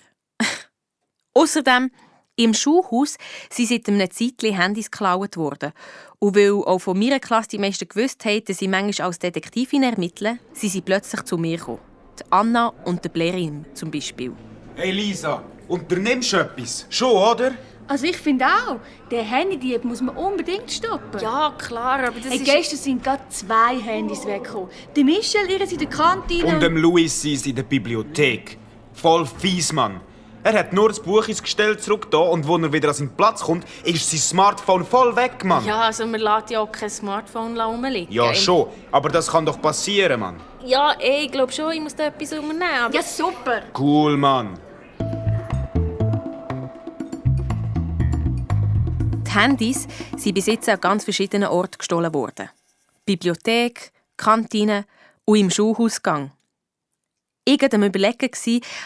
Außerdem, im Schulhaus sind seit einem Zeitchen Handys geklaut worden. Und weil auch von meiner Klasse die meisten gewusst haben, dass ich manchmal als Detektivin ermittle, sind sie plötzlich zu mir gekommen. Die Anna und der Blerim zum Beispiel. Hey Lisa, unternimmst du etwas? Schon, oder? Also ich finde auch, den Handydieb muss man unbedingt stoppen. Ja, klar, aber das ist... Gestern sind gerade 2 Handys weggekommen. Die Michelle, ihre sind in der Kantine. Und dem Louis sind in der Bibliothek. Voll fies, Mann. Er hat nur das Buch ins Gestell zurück da und als er wieder an seinen Platz kommt, ist sein Smartphone voll weg, Mann. Ja, also man lässt ja auch kein Smartphone rumliegen. Ja, schon. Aber das kann doch passieren, Mann. Ja, ich glaube schon, ich muss da etwas unternehmen. Aber... Ja, super. Cool, Mann. Die Handys sind bis jetzt an ganz verschiedenen Orten gestohlen worden. Bibliothek, Kantine und im Schulhausgang. Ich war am Überlegen,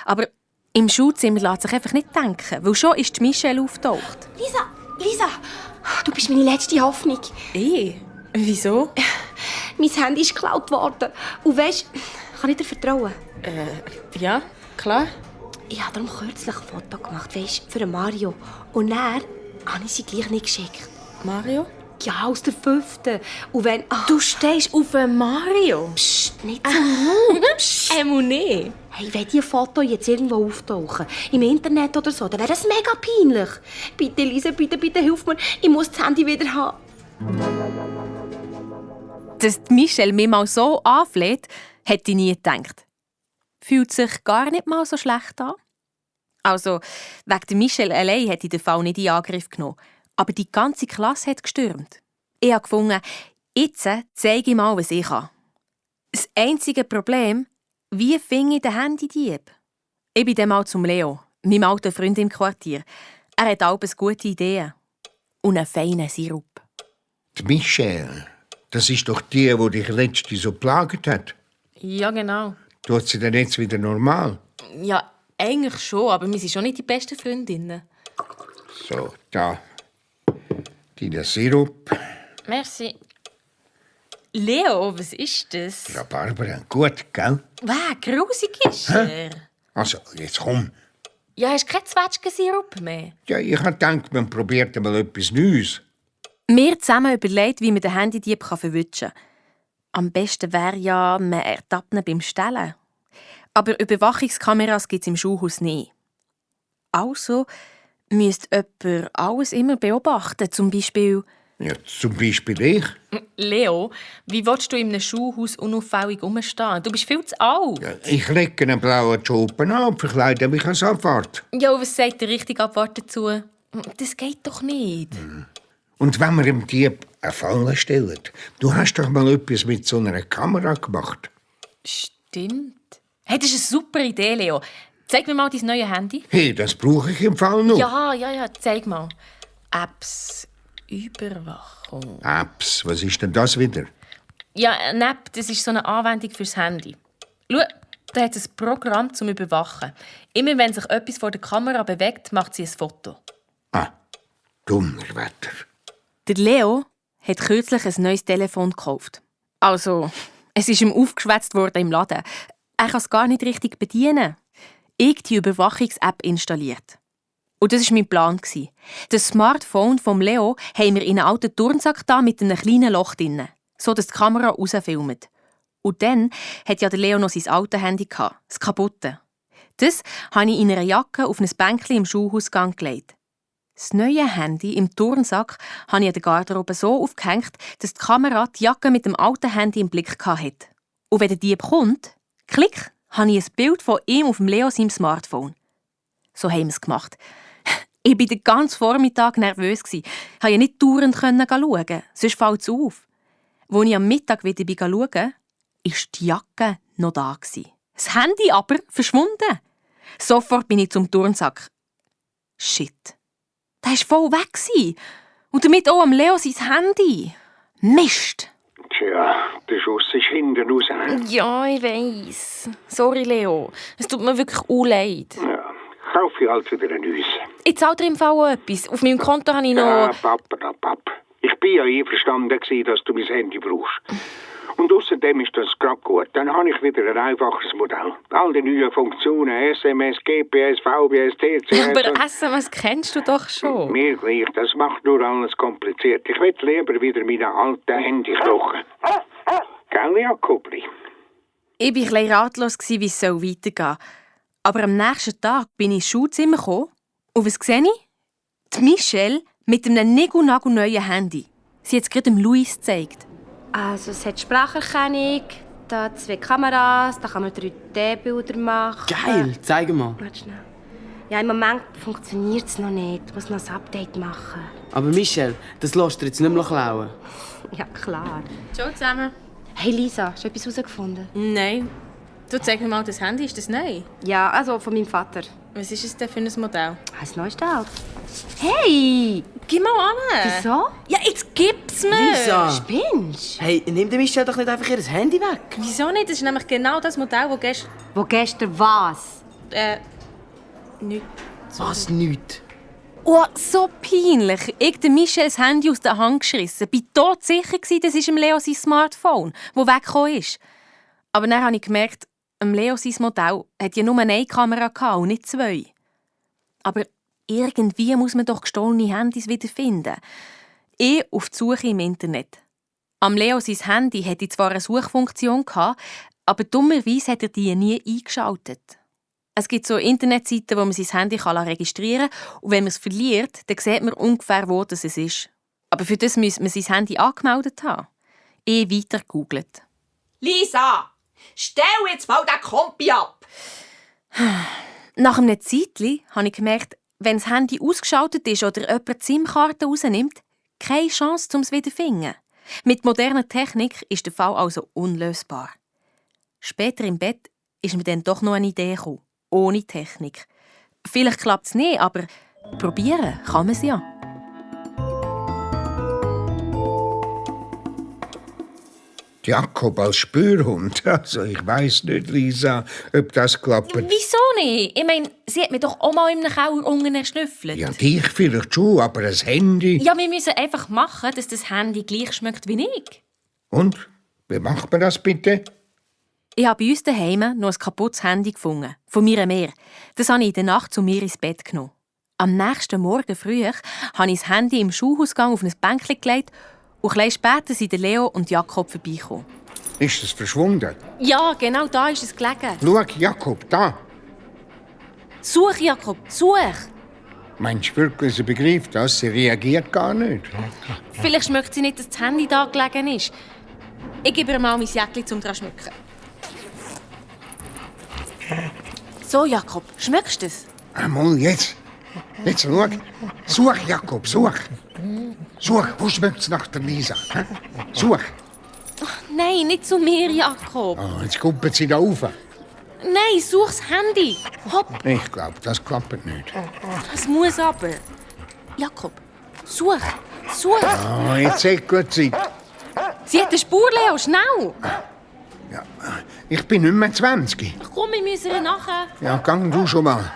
aber im Schulzimmer lässt sich einfach nicht denken, weil schon ist die Michelle auftaucht. Lisa, du bist meine letzte Hoffnung. Wieso? Mein Handy ist geklaut worden. Und weisst, kann ich dir vertrauen? Ja, klar. Ich habe darum kürzlich ein Foto gemacht, weisst, für Mario. Und dann habe ich sie gleich nicht geschickt. Mario? Ja, aus der 5. Und wenn... Du stehst auf einen Mario? Psst, nicht so laut. nicht. Hey, wenn diese Fotos jetzt irgendwo auftauchen, im Internet oder so, dann wäre das mega peinlich. Bitte, Lisa, bitte, hilf mir. Ich muss das Handy wieder haben. Dass die Michelle mich mal so anfleht, hätte ich nie gedacht. fühlt sich gar nicht mal so schlecht an. Also, wegen der Michelle allein hätte ich den Fall nicht in Angriff genommen. Aber die ganze Klasse hat gestürmt. Ich habe gefunden, jetzt zeige ich mal, was ich kann. Das einzige Problem, wie finde ich den Handydieb? Ich bin dann mal zum Leo, meinem alten Freund im Quartier. Er hat alles gute Ideen. Und einen feinen Sirup. Die Michelle, das ist doch die dich letztens so geplagt hat. Ja, genau. Tut sie denn jetzt wieder normal? Ja, eigentlich schon, aber wir sind schon nicht die besten Freundinnen. So, da. Dein Sirup. Merci. Leo, was ist das? Ja, Barbara, gut, gell? Wow, grusig ist er. Also, jetzt komm. Ja, hast du keinen Zwetschgensirup mehr? Ja, ich habe gedacht, man probiert mal etwas Neues. Wir zusammen überlegt, wie man den Handydieb verwischen kann. Am besten wäre ja, man ertappt ihn beim Stellen. Aber Überwachungskameras gibt es im Schulhaus nicht. Also müsste jemand alles immer beobachten, zum Beispiel... Ja, zum Beispiel ich. Leo, wie willst du in einem Schulhaus unauffällig rumstehen? Du bist viel zu alt. Ja, ich lege einen blauen Jopen an, verkleide mich als Abwart. Ja, was sagt der richtige Abwart dazu? Das geht doch nicht. Und wenn wir dem Dieb eine Falle stellen, du hast doch mal etwas mit so einer Kamera gemacht. Stimmt. Hey, das ist eine super Idee, Leo. Zeig mir mal dein neues Handy. Hey, das brauche ich im Fall noch. Ja, zeig mal. Apps, Überwachung. Apps, was ist denn das wieder? Ja, eine App, das ist so eine Anwendung fürs Handy. Schau, da hat es ein Programm zum Überwachen. Immer wenn sich etwas vor der Kamera bewegt, macht sie ein Foto. Donnerwetter. Der Leo hat kürzlich ein neues Telefon gekauft. Also, es ist ihm aufgeschwätzt worden im Laden. Er kann es gar nicht richtig bedienen. Ich die Überwachungs-App installiert. Und das war mein Plan. Das Smartphone vom Leo haben wir in einen alten Turnsack mit einem kleinen Loch drin, so dass die Kamera rausfilmt. Und dann hat ja der Leo noch sein altes Handy, das kaputte. Das habe ich in einer Jacke auf ein Bänkchen im Schulhausgang gelegt. Das neue Handy im Turnsack habe ich an der Garderobe so aufgehängt, dass die Kamera die Jacke mit dem alten Handy im Blick hatte. Und wenn der Dieb kommt, klick, habe ich ein Bild von ihm auf dem Leo seinem Smartphone. So haben wir es gemacht. Ich war den ganzen Vormittag nervös. Ich konnte ja nicht dauernd schauen, sonst fällt es auf. Als ich am Mittag wieder schauen, war die Jacke noch da. Das Handy aber verschwunden. Sofort bin ich zum Turnsack. Shit. Der war voll weg. Und damit auch am Leo sein Handy. Mist. Tja, der Schuss ist hinten raus. Ja, ich weiss. Sorry, Leo. Es tut mir wirklich leid. Ja, kaufe ich halt wieder ein neues. Ich zahle dir im Fall auch etwas. Auf meinem Konto habe ich noch... Ja, Papp. Ich bin ja einverstanden, dass du mein Handy brauchst. Und außerdem ist das gerade gut. Dann habe ich wieder ein einfaches Modell. All die neuen Funktionen, SMS, GPS, VBS, TCS... Aber SMS kennst du doch schon. Mir gleich, das macht nur alles kompliziert. Ich will lieber wieder meine alten Handy kochen. Gell, Jakobli? Ich war ein bisschen ratlos, wie es weitergehen soll. Aber am nächsten Tag bin ich ins Schulzimmer gekommen. Und was sehe ich? Die Michelle mit einem neuen Handy. Sie hat es gerade dem Luis gezeigt. Also, es hat Spracherkennung, da 2 Kameras, da kann man 3D-Bilder machen. Geil, zeig mal. Warte schnell. Ja, im Moment funktioniert es noch nicht. Ich muss noch ein Update machen. Aber Michelle, das lässt dir jetzt nicht mehr klauen. Ja, klar. Ciao zusammen. Hey Lisa, hast du etwas herausgefunden? Nein. Du zeig mir mal das Handy. Ist das neu? Ja, also von meinem Vater. Was ist es denn für ein Modell? Das neueste halt. Hey! Gib mal an. Wieso? Ja, jetzt gib's mir. Lisa! Spinnst? Hey, nimm der Michelle doch nicht einfach ihr Handy weg. Wieso nicht? Das ist nämlich genau das Modell, das gestern... Wo gestern was? Nichts. Was, nichts? Oh, so peinlich. Ich habe Michelle das Handy aus der Hand geschissen. Ich war todsicher, das ist Leo sein Smartphone, das weggekommen ist. Aber dann habe ich gemerkt, Leo sein Modell hat ja nur eine Kamera und nicht 2. Aber irgendwie muss man doch gestohlene Handys wiederfinden. Ich auf die Suche im Internet. Am Leo sein Handy hatte zwar eine Suchfunktion, aber dummerweise hat er die nie eingeschaltet. Es gibt so Internetseiten, wo man sein Handy registrieren kann. Und wenn man es verliert, dann sieht man ungefähr, wo es ist. Aber für das müsste man sein Handy angemeldet haben. Ich weiter gegoogelt. Lisa, stell jetzt mal den Kompi ab! Nach einem Zeitchen habe ich gemerkt, wenn das Handy ausgeschaltet ist oder jemand die SIM-Karte rausnimmt, keine Chance, um es wieder zu finden. Mit moderner Technik ist der Fall also unlösbar. Später im Bett ist mir dann doch noch eine Idee gekommen, ohne Technik. Vielleicht klappt es nicht, aber probieren kann man es ja. Jakob als Spürhund? Also, ich weiss nicht, Lisa, ob das klappt. Wieso nicht? Ich meine, sie hat mir doch auch mal in einem Keller unten erschnüffelt. Ja, dich vielleicht schon, aber das Handy... Ja, wir müssen einfach machen, dass das Handy gleich schmeckt wie ich. Und? Wie macht man das bitte? Ich habe bei uns daheim noch ein kaputtes Handy gefunden. Von mir mehr. Das habe ich in der Nacht zu mir ins Bett genommen. Am nächsten Morgen früh habe ich das Handy im Schulhausgang auf ein Bänkchen gelegt und ein bisschen später sind Leo und Jakob vorbeigekommen. Ist es verschwunden? Ja, genau da ist es gelegen. Schau, Jakob, da. Such, Jakob, such. Meinst du wirklich, sie begreift das? Sie reagiert gar nicht. Vielleicht schmeckt sie nicht, dass das Handy da gelegen ist. Ich gebe ihr mal mein Jäckchen, um daran zu schmecken. So, Jakob, schmeckst du es? Einmal jetzt. Jetzt schau. Such, Jakob, such. Such, wo schmeckt es nach der Lisa? Such. Nein, nicht zu mir, Jakob. Oh, jetzt kuppelt sie da rauf. Nein, such das Handy. Hopp. Ich glaube, das klappt nicht. Das muss aber. Jakob, such. Such. Oh, jetzt säckelt sie. Sie hat eine Spur, Leo, schnell. Ja, ich bin nicht mehr 20. Komm, wir müssen ihr nachher. Ja, gang du schon mal.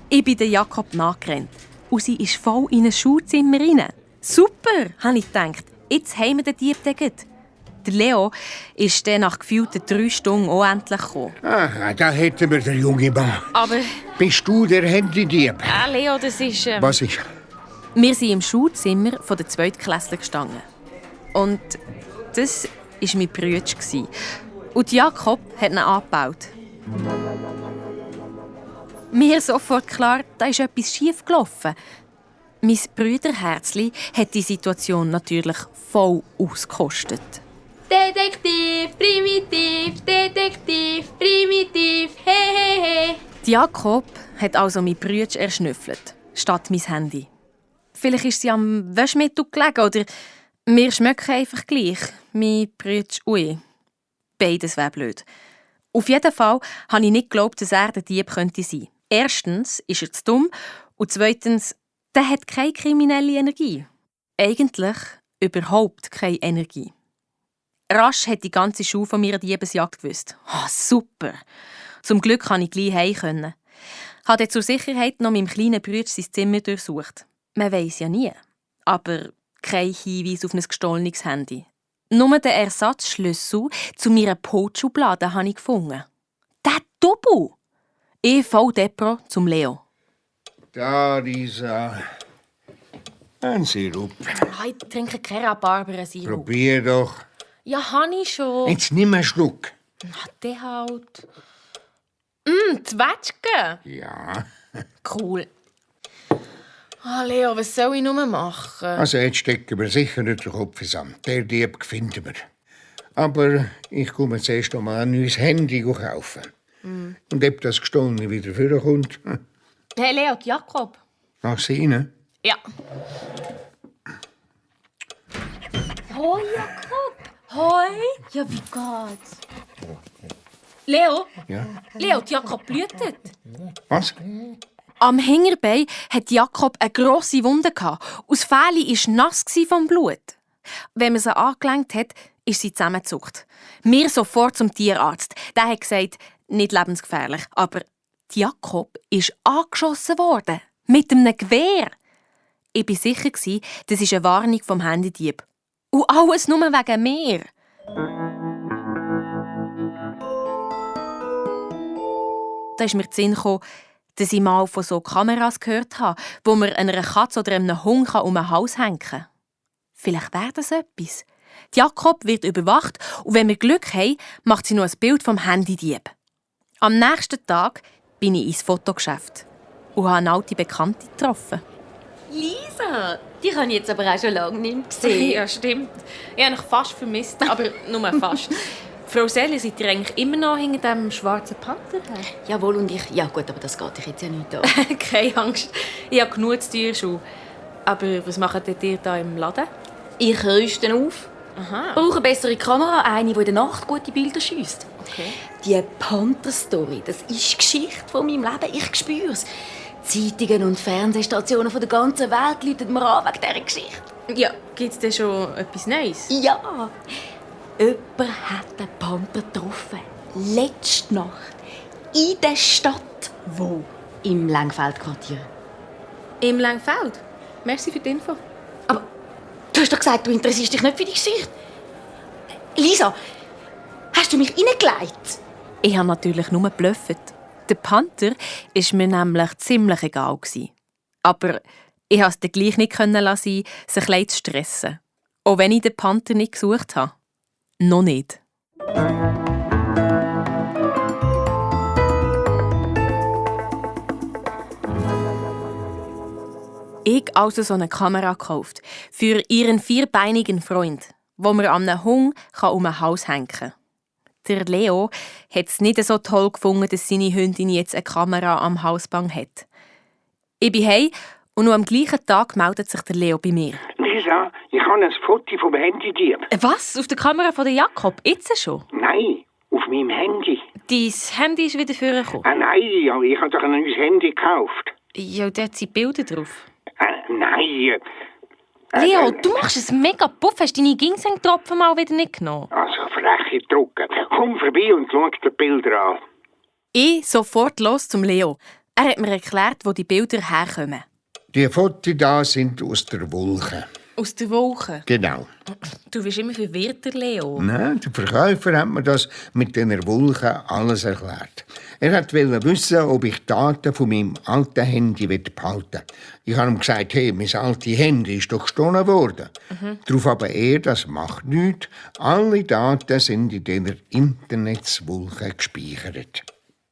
Ich bin Jakob nachgerannt. Und sie ist voll in ein Schulzimmer rein. Super, habe ich gedacht. Jetzt haben wir den Dieb. Der Leo ist dann nach gefühlten 3 Stunden auch endlich gekommen. Ah, da hätten wir den jungen Mann. Aber... Bist du der Handydieb? Leo, das ist... Was ist? Wir sind im Schulzimmer der Zweitklässler gestanden. Und das war mein Bruder. Und Jakob hat ihn angebaut. Mir sofort klar, da ist etwas schief gelaufen. Mein Brüderherzli hat die Situation natürlich voll ausgekostet. Detektiv, primitiv, Detektiv, primitiv, he, he, he. Jakob hat also mein Brüder erschnüffelt, statt mein Handy. Vielleicht ist sie am Waschmittel gelegen oder wir schmecken einfach gleich. Mein Brüder und ich. Beides wäre blöd. Auf jeden Fall habe ich nicht geglaubt, dass er der Dieb könnte sein. Erstens ist er zu dumm und zweitens, der hat keine kriminelle Energie. Eigentlich überhaupt keine Energie. Rasch hat die ganze Schule von meiner Diebesjagd gewusst. Oh, super! Zum Glück konnte ich gleich heim können. Ich habe zur Sicherheit noch meinem kleinen Bruder sein Zimmer durchsucht. Man weiss ja nie. Aber kein Hinweis auf ein gestohlenes Handy. Nur den Ersatzschlüssel zu meiner Potschublade habe ich gefunden. Der Double! Ich voll Depro zum Leo. Da, Lisa. Ein Sirup. Ich trinke keinen Rhabarber-Sirup. Probier doch. Ja, habe ich schon. Jetzt nimm einen Schluck. Der halt. Zwetschgen. Ja. Cool. Leo, was soll ich nur machen? Also jetzt stecken wir sicher nicht den Kopf zusammen. Der Dieb finden wir. Aber ich komme zuerst einmal ein neues Handy kaufen. Und ob das Gestohlene wieder vorkommt. Hey Leo, Jakob. Nach Sine? Ja. Hoi, Jakob. Hoi. Ja, wie geht's? Leo? Ja? Leo, Jakob blutet. Was? Am Hinterbein hat Jakob eine grosse Wunde gehabt. Das Fähli war nass vom Blut. Wenn man sie angelenkt hat, ist sie zusammengezuckt. Wir sofort zum Tierarzt. Der hat gesagt, nicht lebensgefährlich. Aber Jakob ist angeschossen worden. Mit einem Gewehr. Ich war sicher, das ist eine Warnung vom Handydieb. Und alles nur wegen mir. Da ist mir der Sinn gekommen, dass ich mal von so Kameras gehört habe, wo man einer Katze oder einem Hund um den Hals hängen kann. Vielleicht wäre das etwas. Jakob wird überwacht und wenn wir Glück haben, macht sie noch ein Bild vom Handydieb. Am nächsten Tag bin ich ins Fotogeschäft und habe eine alte Bekannte getroffen. Lisa, die habe ich jetzt aber auch schon lange nicht mehr gesehen. Ja, stimmt. Ich habe mich fast vermisst, aber nur fast. Frau Selle, seid ihr eigentlich immer noch hinter dem schwarzen Panther her? Jawohl, und ich... Ja gut, aber das geht dich jetzt ja nicht an. Keine Angst, ich habe genug zu tun schon. Aber was macht ihr hier im Laden? Ich rüste auf. Aha. Brauche eine bessere Kamera, eine, die in der Nacht gute Bilder schiesst. Okay. Die Panther-Story, das ist die Geschichte von meinem Leben. Ich spüre es. Zeitungen und Fernsehstationen von der ganzen Welt läuten mir an wegen dieser Geschichte. Ja, gibt es denn schon etwas Neues? Ja. Jemand hat den Panther getroffen. Letzte Nacht. In der Stadt. Wo? Im Langfeld-Quartier. Im Langfeld? Merci für die Info. Aber du hast doch gesagt, du interessierst dich nicht für die Geschichte. Lisa, hast du mich reingelegt? Ich habe natürlich nur geblufft. Der Panther war mir nämlich ziemlich egal. Aber ich konnte es dann gleich nicht lassen, sich ein bisschen zu stressen. Auch wenn ich den Panther nicht gesucht habe. Noch nicht. Ich also so eine Kamera gekauft für ihren vierbeinigen Freund, wo man an einem Hund um ein Haus hängen kann. Der Leo hat es nicht so toll gefunden, dass seine Hündin jetzt eine Kamera am Hausbang hat. Ich bin heim und noch am gleichen Tag meldet sich der Leo bei mir. Lisa, ich habe ein Foto vom Handydieb. Was? Auf der Kamera von der Jakob? Jetzt schon? Nein, auf meinem Handy. Dein Handy ist wieder vorgekommen? Nein, ja, ich habe doch ein neues Handy gekauft. Ja, dort sind Bilder drauf. Nein. Leo, du machst es mega puff. Hast deine Ginseng-Tropfen mal wieder nicht genommen? Also freche Drucke. Komm vorbei und schau dir die Bilder an. Ich sofort los zum Leo. Er hat mir erklärt, wo die Bilder herkommen. Die Fotos da sind aus der Wolke. Aus der Wolke? Genau. Du bist immer verwirrter, Leo. Nein, der Verkäufer hat mir das mit dieser Wolke alles erklärt. Er wollte wissen, ob ich Daten von meinem alten Handy behalten will. Ich habe ihm gesagt, hey, mein altes Handy ist doch gestohlen worden. Darauf aber er, das macht nichts. Alle Daten sind in dieser Internetswolke gespeichert.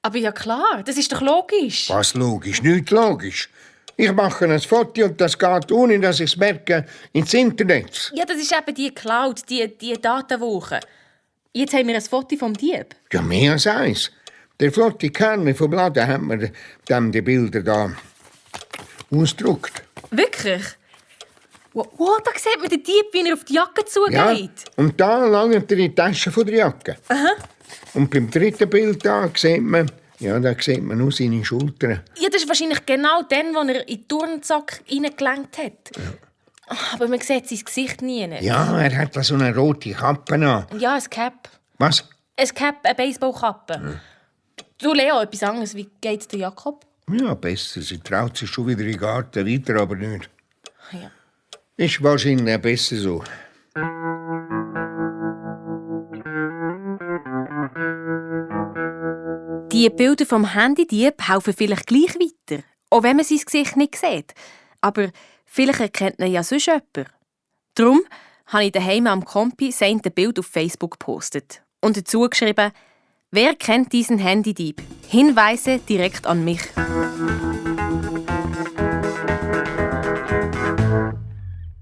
Aber ja klar, das ist doch logisch. Was logisch? Nicht logisch. Ich mache ein Foto und das geht, ohne dass ich es merke, ins Internet. Ja, das ist eben die Cloud, die Datenwoche. Jetzt haben wir ein Foto vom Dieb. Ja, mehr als eins. Der flotte Kerl vom Laden hat mir dann die Bilder da ausgedruckt. Wirklich? Wow, da sieht man den Dieb, wie er auf die Jacke zugeht. Ja, und da langt er in die Tasche von der Jacke. Aha. Und beim dritten Bild da sieht man nur seine Schultern. Ja, das ist wahrscheinlich genau dann, wo er in den Turnsack reingelenkt hat. Ja. Aber man sieht sein Gesicht nie. Ja, er hat so eine rote Kappe an. Ja, ein Cap. Was? Ein Cap, eine Baseballkappe. Ja. Du, Leo, etwas anderes. Wie geht's der Jakob? Ja, besser. Sie traut sich schon wieder in den Garten weiter, aber nicht. Ja. Ist wahrscheinlich besser so. Die Bilder vom Handydieb helfen vielleicht gleich weiter, auch wenn man sein Gesicht nicht sieht. Aber vielleicht erkennt man ja sonst jemanden. Darum habe ich daheim am Kompi sein Bild auf Facebook gepostet und dazu geschrieben: Wer kennt diesen Handydieb? Hinweise direkt an mich.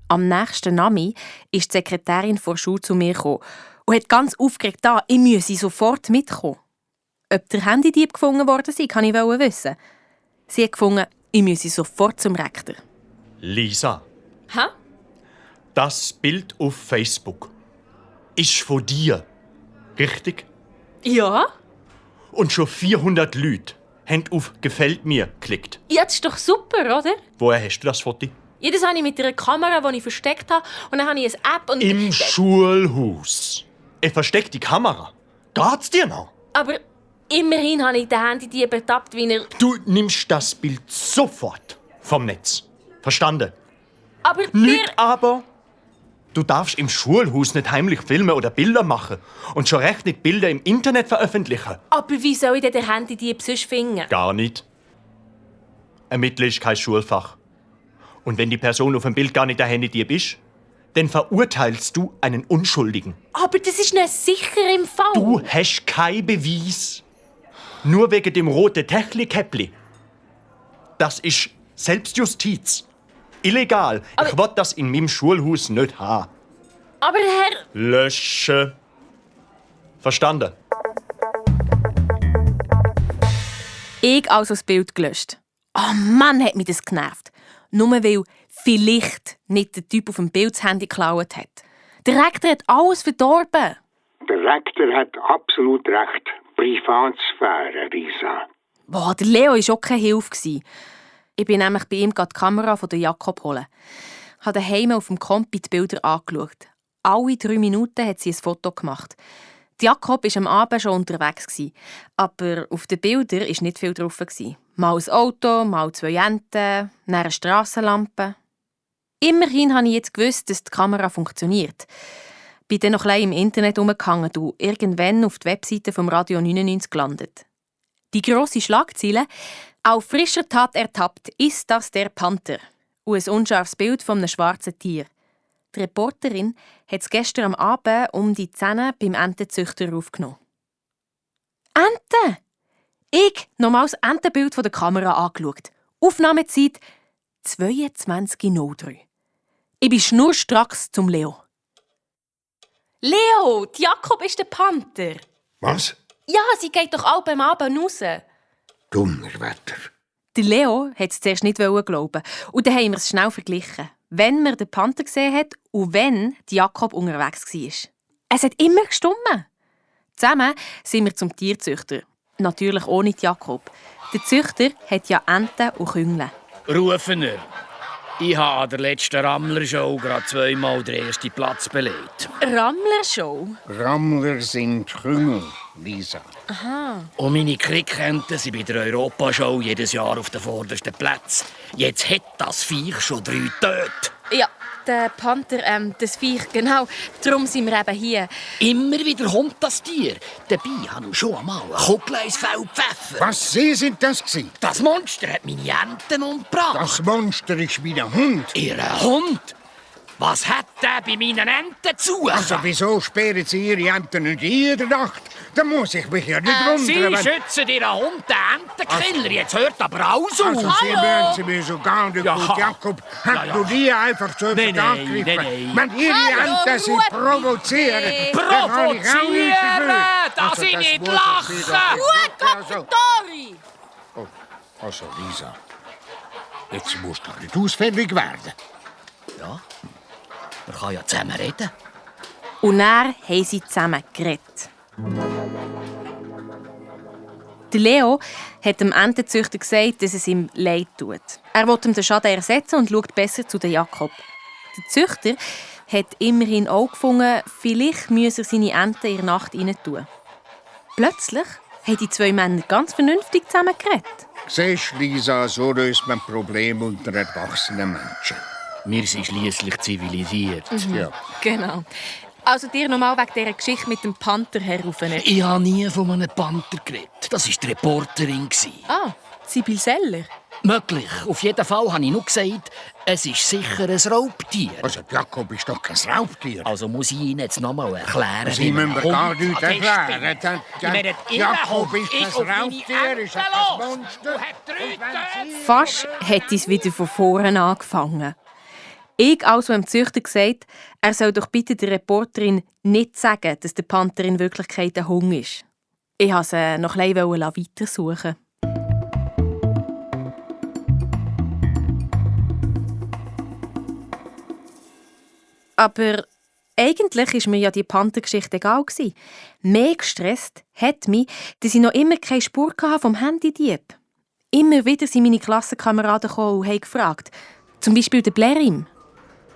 Am nächsten Nami ist die Sekretärin der Schule zu mir gekommen und hat ganz aufgeregt da, ich müsse sofort mitkommen. Ob der Handydieb gefunden worden sei, kann ich wissen. Sie hat gefunden, ich müsse sofort zum Rektor. Lisa. Hä? Das Bild auf Facebook ist von dir. Richtig? Ja. Und schon 400 Leute haben auf «Gefällt mir» geklickt. Ja, das ist doch super, oder? Woher hast du das Foto? Ja, das habe ich mit einer Kamera, die ich versteckt habe. Und dann habe ich eine App und... Im Schulhaus. Eine versteckte Kamera. Geht's dir noch? Aber immerhin habe ich den Handydieb ertappt, wie er... Du nimmst das Bild sofort vom Netz. Verstanden? Aber nicht aber. Du darfst im Schulhaus nicht heimlich filmen oder Bilder machen. Und schon recht nicht Bilder im Internet veröffentlichen. Aber wie soll ich denn den Handydieb sonst finden? Gar nicht. Ermitteln ist kein Schulfach. Und wenn die Person auf dem Bild gar nicht der Handydieb ist, dann verurteilst du einen Unschuldigen. Aber das ist nicht sicher im Fall. Du hast keinen Beweis. Nur wegen dem roten Technikkäppli. Das ist Selbstjustiz. Illegal. Ich will das in meinem Schulhaus nicht haben. Aber Herr... Löschen. Verstanden? Ich also das Bild gelöscht. Oh Mann, hat mich das genervt. Nur weil vielleicht nicht der Typ auf dem Bild das Handy geklaut hat. Der Rektor hat alles verdorben. Der Rektor hat absolut recht. Privatsphäre, Lisa. Boah, der Leo war auch keine Hilfe. Ich bin nämlich bei ihm die Kamera von der Jakob holen. Ich habe daheim auf dem Kompi die Bilder angeschaut. Alle 3 Minuten hat sie ein Foto gemacht. Die Jakob war am Abend schon unterwegs, aber auf den Bildern war nicht viel drauf. Mal ein Auto, mal 2 Enten, dann eine Strassenlampe. Immerhin habe ich jetzt gewusst, dass die Kamera funktioniert. Bin dann noch ein bisschen im Internet herumgehangen und irgendwann auf die Webseite vom Radio 99 gelandet. Die grosse Schlagzeile «Auf frischer Tat ertappt, ist das der Panther?» und ein unscharfes Bild von einem schwarzen Tier. Die Reporterin hat es gestern am Abend um die 10 beim Entenzüchter aufgenommen. Enten! Ich nochmal das Entenbild von der Kamera angeschaut. Aufnahmezeit 22:03. Ich bin schnurstracks zum Leo. Leo, die Jakob ist der Panther. Was? Ja, sie geht doch auch beim Abend raus. Donnerwetter. Der Leo hat es zuerst nicht glauben. Und dann haben wir es schnell verglichen. Wenn man den Panther gesehen hat und wenn die Jakob unterwegs war. Es hat immer gestimmt. Zusammen sind wir zum Tierzüchter. Natürlich ohne die Jakob. Der Züchter hat ja Enten und Küngel. Rufener. Ich habe an der letzten Rammler-Show gerade 2-mal den ersten Platz belegt. Rammler-Show? Rammler sind Küngel, Lisa. Aha. Und meine Krickenten sind bei der Europashow jedes Jahr auf den vordersten Plätzen. Jetzt hat das Viech schon 3 Töte. Ja, der Panther, das Viech, genau. Darum sind wir eben hier. Immer wieder kommt das Tier. Dabei habe ich schon einmal eine Kugel ins Fell gepfeffert. Was Sie sind das gewesen? Das Monster hat meine Enten umgebracht. Das Monster ist wie ein Hund. Ihr Hund? Was hat der bei meinen Enten zu? Also wieso sperren Sie Ihre Enten nicht jede Nacht? Da muss ich mich ja nicht wundern. Sie schützen Ihren Hund, den Entenkiller. Jetzt hört aber aus. Also Sie müssen mir so gar nicht gut. Jakob, hast du die einfach so Nein. Wenn Ihre Enten Sie provozieren, dann kann ich auch nichts dafür. Dass ich nicht lache. Gut, Tori! Oh, also Lisa, jetzt musst du nicht ausfällig werden. Ja, man kann ja zusammen reden. Und dann haben sie zusammen geredet. Der Leo hat dem Entenzüchter gesagt, dass es ihm leid tut. Er will ihm den Schaden ersetzen und schaut besser zu den Jakob. Der Züchter hat immerhin auch gefunden, vielleicht müsse er seine Enten in der Nacht rein tun. Plötzlich haben die 2 Männer ganz vernünftig zusammen geredet. Siehst du, Lisa, so löst man Probleme unter erwachsenen Menschen. Wir sind schliesslich zivilisiert. Ja. Genau. Also dir nochmal wegen dieser Geschichte mit dem Panther, Herr Rufener. Ich habe nie von einem Panther geredet. Das war die Reporterin. Ah, Sibyl Seller. Möglich. Auf jeden Fall habe ich nur gesagt, es ist sicher ein Raubtier. Also Jakob ist doch kein Raubtier. Also muss ich Ihnen jetzt noch mal erklären. Sie müssen mir gar nichts erklären. Jakob ist kein Raubtier, ist ein Monster. Fast hätte es wieder von vorne angefangen. Ich also dem Züchter gesagt, er soll doch bitte der Reporterin nicht sagen, dass der Panther in Wirklichkeit ein Hund ist. Ich wollte sie noch ein bisschen weitersuchen. Aber eigentlich war mir ja die Panther-Geschichte egal. Mehr gestresst hat mich, dass ich noch immer keine Spur vom Handydieb. Immer wieder sind meine Klassenkameraden gekommen und haben gefragt. Zum Beispiel der Blerim.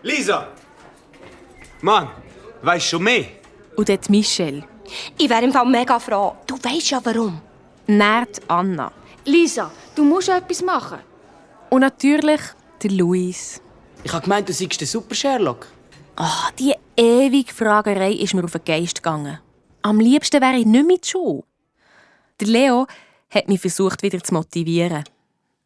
Lisa! Mann, weisst du schon mehr? Und dort Michelle. Ich wäre im Fall mega froh. Du weisst ja warum. Nährt Anna. Lisa, du musst etwas machen. Und natürlich der Luis. Ich habe gemeint, du seist der Super Sherlock. Die ewige Fragerei ist mir auf den Geist gegangen. Am liebsten wäre ich nicht mit Schule. Der Leo hat mich versucht, wieder zu motivieren.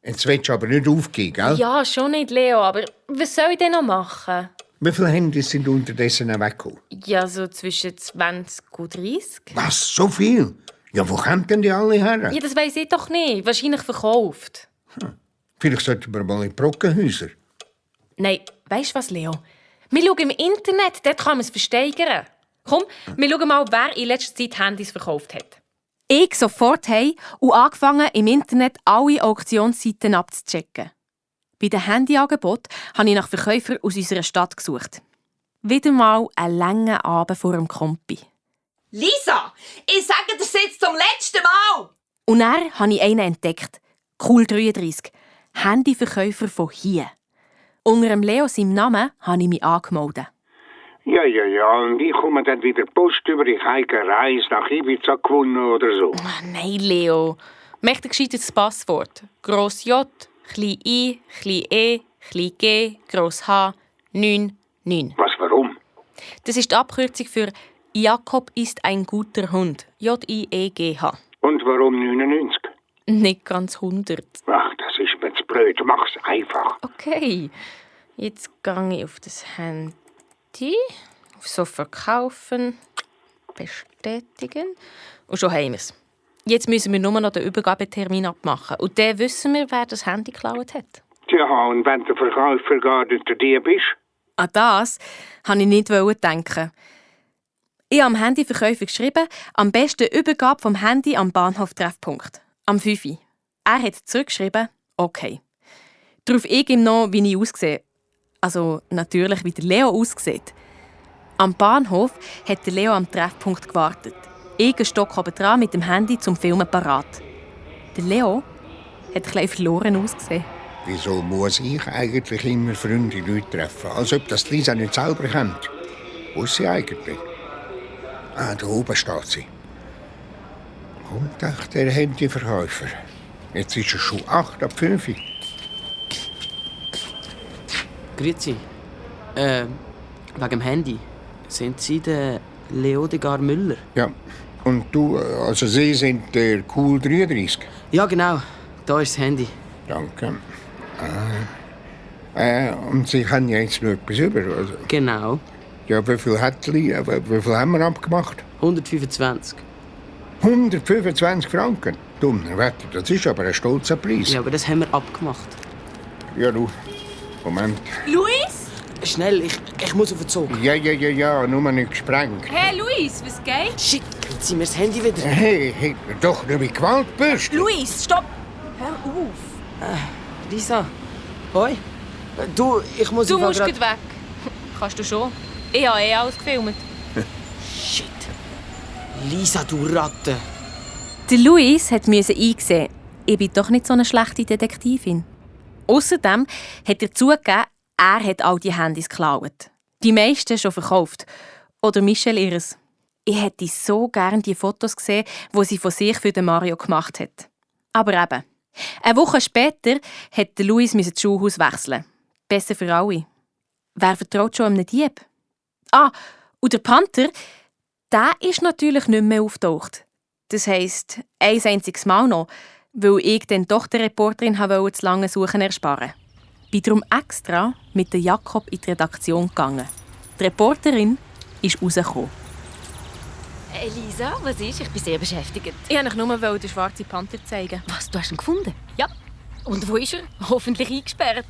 Jetzt willst du aber nicht aufgeben, gell? Ja, schon nicht, Leo, aber was soll ich denn noch machen? Wie viele Handys sind unterdessen weggekommen? Ja, so zwischen 20 und 30. Was, so viel? Ja, wo kommen denn die alle her? Ja, das weiss ich doch nicht. Wahrscheinlich verkauft. Vielleicht sollten wir mal in die Brockenhäuser. Nein, weisst du was, Leo? Wir schauen im Internet, dort kann man es versteigern. Komm, wir schauen mal, wer in letzter Zeit Handys verkauft hat. Ich sofort heim und angefangen, im Internet alle Auktionsseiten abzuchecken. Bei den Handyangeboten habe ich nach Verkäufern aus unserer Stadt gesucht. Wieder mal einen langen Abend vor dem Kompi. Lisa, ich sage das jetzt zum letzten Mal! Und dann habe ich einen entdeckt. Cool 33. Handyverkäufer von hier. Unter dem Leo seinem Namen habe ich mich angemeldet. Ja, und ich komme dann wieder Post über, ich habe eine Reise nach Ibiza gewonnen oder so. Nein, Leo. Mach dir gescheit das Passwort. Gross J, klein I, klein E, klein G, gross H, 99. Was, warum? Das ist die Abkürzung für Jakob ist ein guter Hund. J-I-E-G-H. Und warum 99? Nicht ganz 100. Ach, das ist mir zu blöd. Mach's einfach. Okay. Jetzt gehe ich auf das Handy. Auf so verkaufen. Bestätigen. Und schon haben wir es. Jetzt müssen wir nur noch den Übergabetermin abmachen. Und dann wissen wir, wer das Handy geklaut hat. Tja, und wenn der Verkäufer gar nicht der Dieb ist? An das wollte ich nicht denken. Ich habe am Handyverkäufer geschrieben, am besten Übergabe vom Handy am Bahnhof-Treffpunkt. Am 5 Uhr. Er hat zurückgeschrieben, okay. Darauf ich ihm noch, wie ich aussehe. Also natürlich, wie der Leo aussieht. Am Bahnhof hat der Leo am Treffpunkt gewartet. Ich einen Stock oben dran mit dem Handy zum Filmen parat. Der Leo hat ein bisschen verloren ausgesehen. Wieso muss ich eigentlich immer fremde Leute treffen? Als ob das Lisa nicht selber kennt. Wo ist sie eigentlich? Ah, da oben steht sie. Kommt echt der Handyverkäufer. Jetzt ist es schon 8 ab 5 Uhr. Grüezi. Wegen dem Handy. Sind Sie der Leodegar Müller? Ja. Und du, also Sie sind der Cool 33? Ja, genau. Da ist das Handy. Danke. Und Sie haben ja jetzt noch etwas über, also. Genau. Ja, wie viel haben wir abgemacht? 125. 125 Franken? Dummer Wetter, das ist aber ein stolzer Preis. Ja, aber das haben wir abgemacht. Ja, du. Moment. Luis? Schnell, ich muss auf den Zug. Ja, nur nicht gesprengt. Hey, Luis, was geht? Shit, jetzt sind wir das Handy wieder. Hey, doch nicht mit Gewalt bist. Luis, stopp! Hör auf! Lisa. Hoi. Du, ich muss... Du musst gleich weg. Kannst du schon. Ich habe alles gefilmt. Shit. Lisa, du Ratte. Der Luis musste einsehen, ich bin doch nicht so eine schlechte Detektivin. Außerdem hat er zugegeben, er hat all die Handys geklaut. Die meisten schon verkauft. Oder Michelle ihres. Ich hätte so gerne die Fotos gesehen, die sie von sich für den Mario gemacht hat. Aber eben. Eine Woche später musste Luis das Schulhaus wechseln. Besser für alle. Wer vertraut schon einem Dieb? Ah, und der Panther, der ist natürlich nicht mehr auftaucht. Das heisst, ein einziges Mal noch, weil ich dann doch der Reporterin wollte das lange Suchen ersparen. Bin darum extra mit der Jakob in die Redaktion gegangen. Die Reporterin ist rausgekommen. Lisa, was ist? Ich bin sehr beschäftigt. Ich wollte nur den schwarzen Panther zeigen. Was, du hast ihn gefunden? Ja. Und wo ist er? Hoffentlich eingesperrt.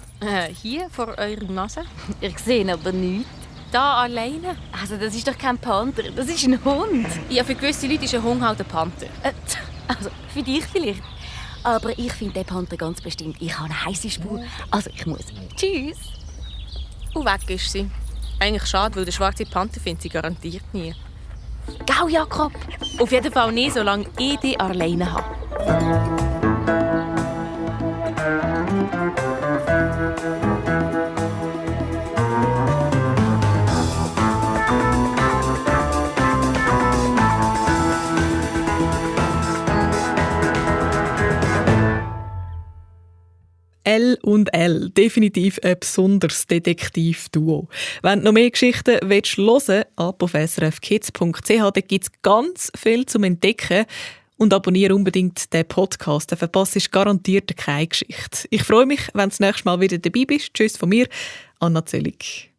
Hier, vor eurer Nase. Ich sehe aber nichts. Da alleine. Also, das ist doch kein Panther, das ist ein Hund. Ja, für gewisse Leute ist ein Hund halt ein Panther. Also, für dich vielleicht. Aber ich finde den Panther ganz bestimmt. Ich habe eine heisse Spur. Also, ich muss. Tschüss. Und weg ist sie. Eigentlich schade, weil der schwarze Panther findet sie garantiert nie. Gau, Jakob. Auf jeden Fall nicht, solange ich dich alleine habe. L und L, definitiv ein besonderes Detektivduo. Wenn du noch mehr Geschichten hören willst, ab auf srfkids.ch, da gibt es ganz viel zum Entdecken. Und abonniere unbedingt den Podcast, dann verpasst du garantiert keine Geschichte. Ich freue mich, wenn du das nächste Mal wieder dabei bist. Tschüss von mir, Anna Zöllig.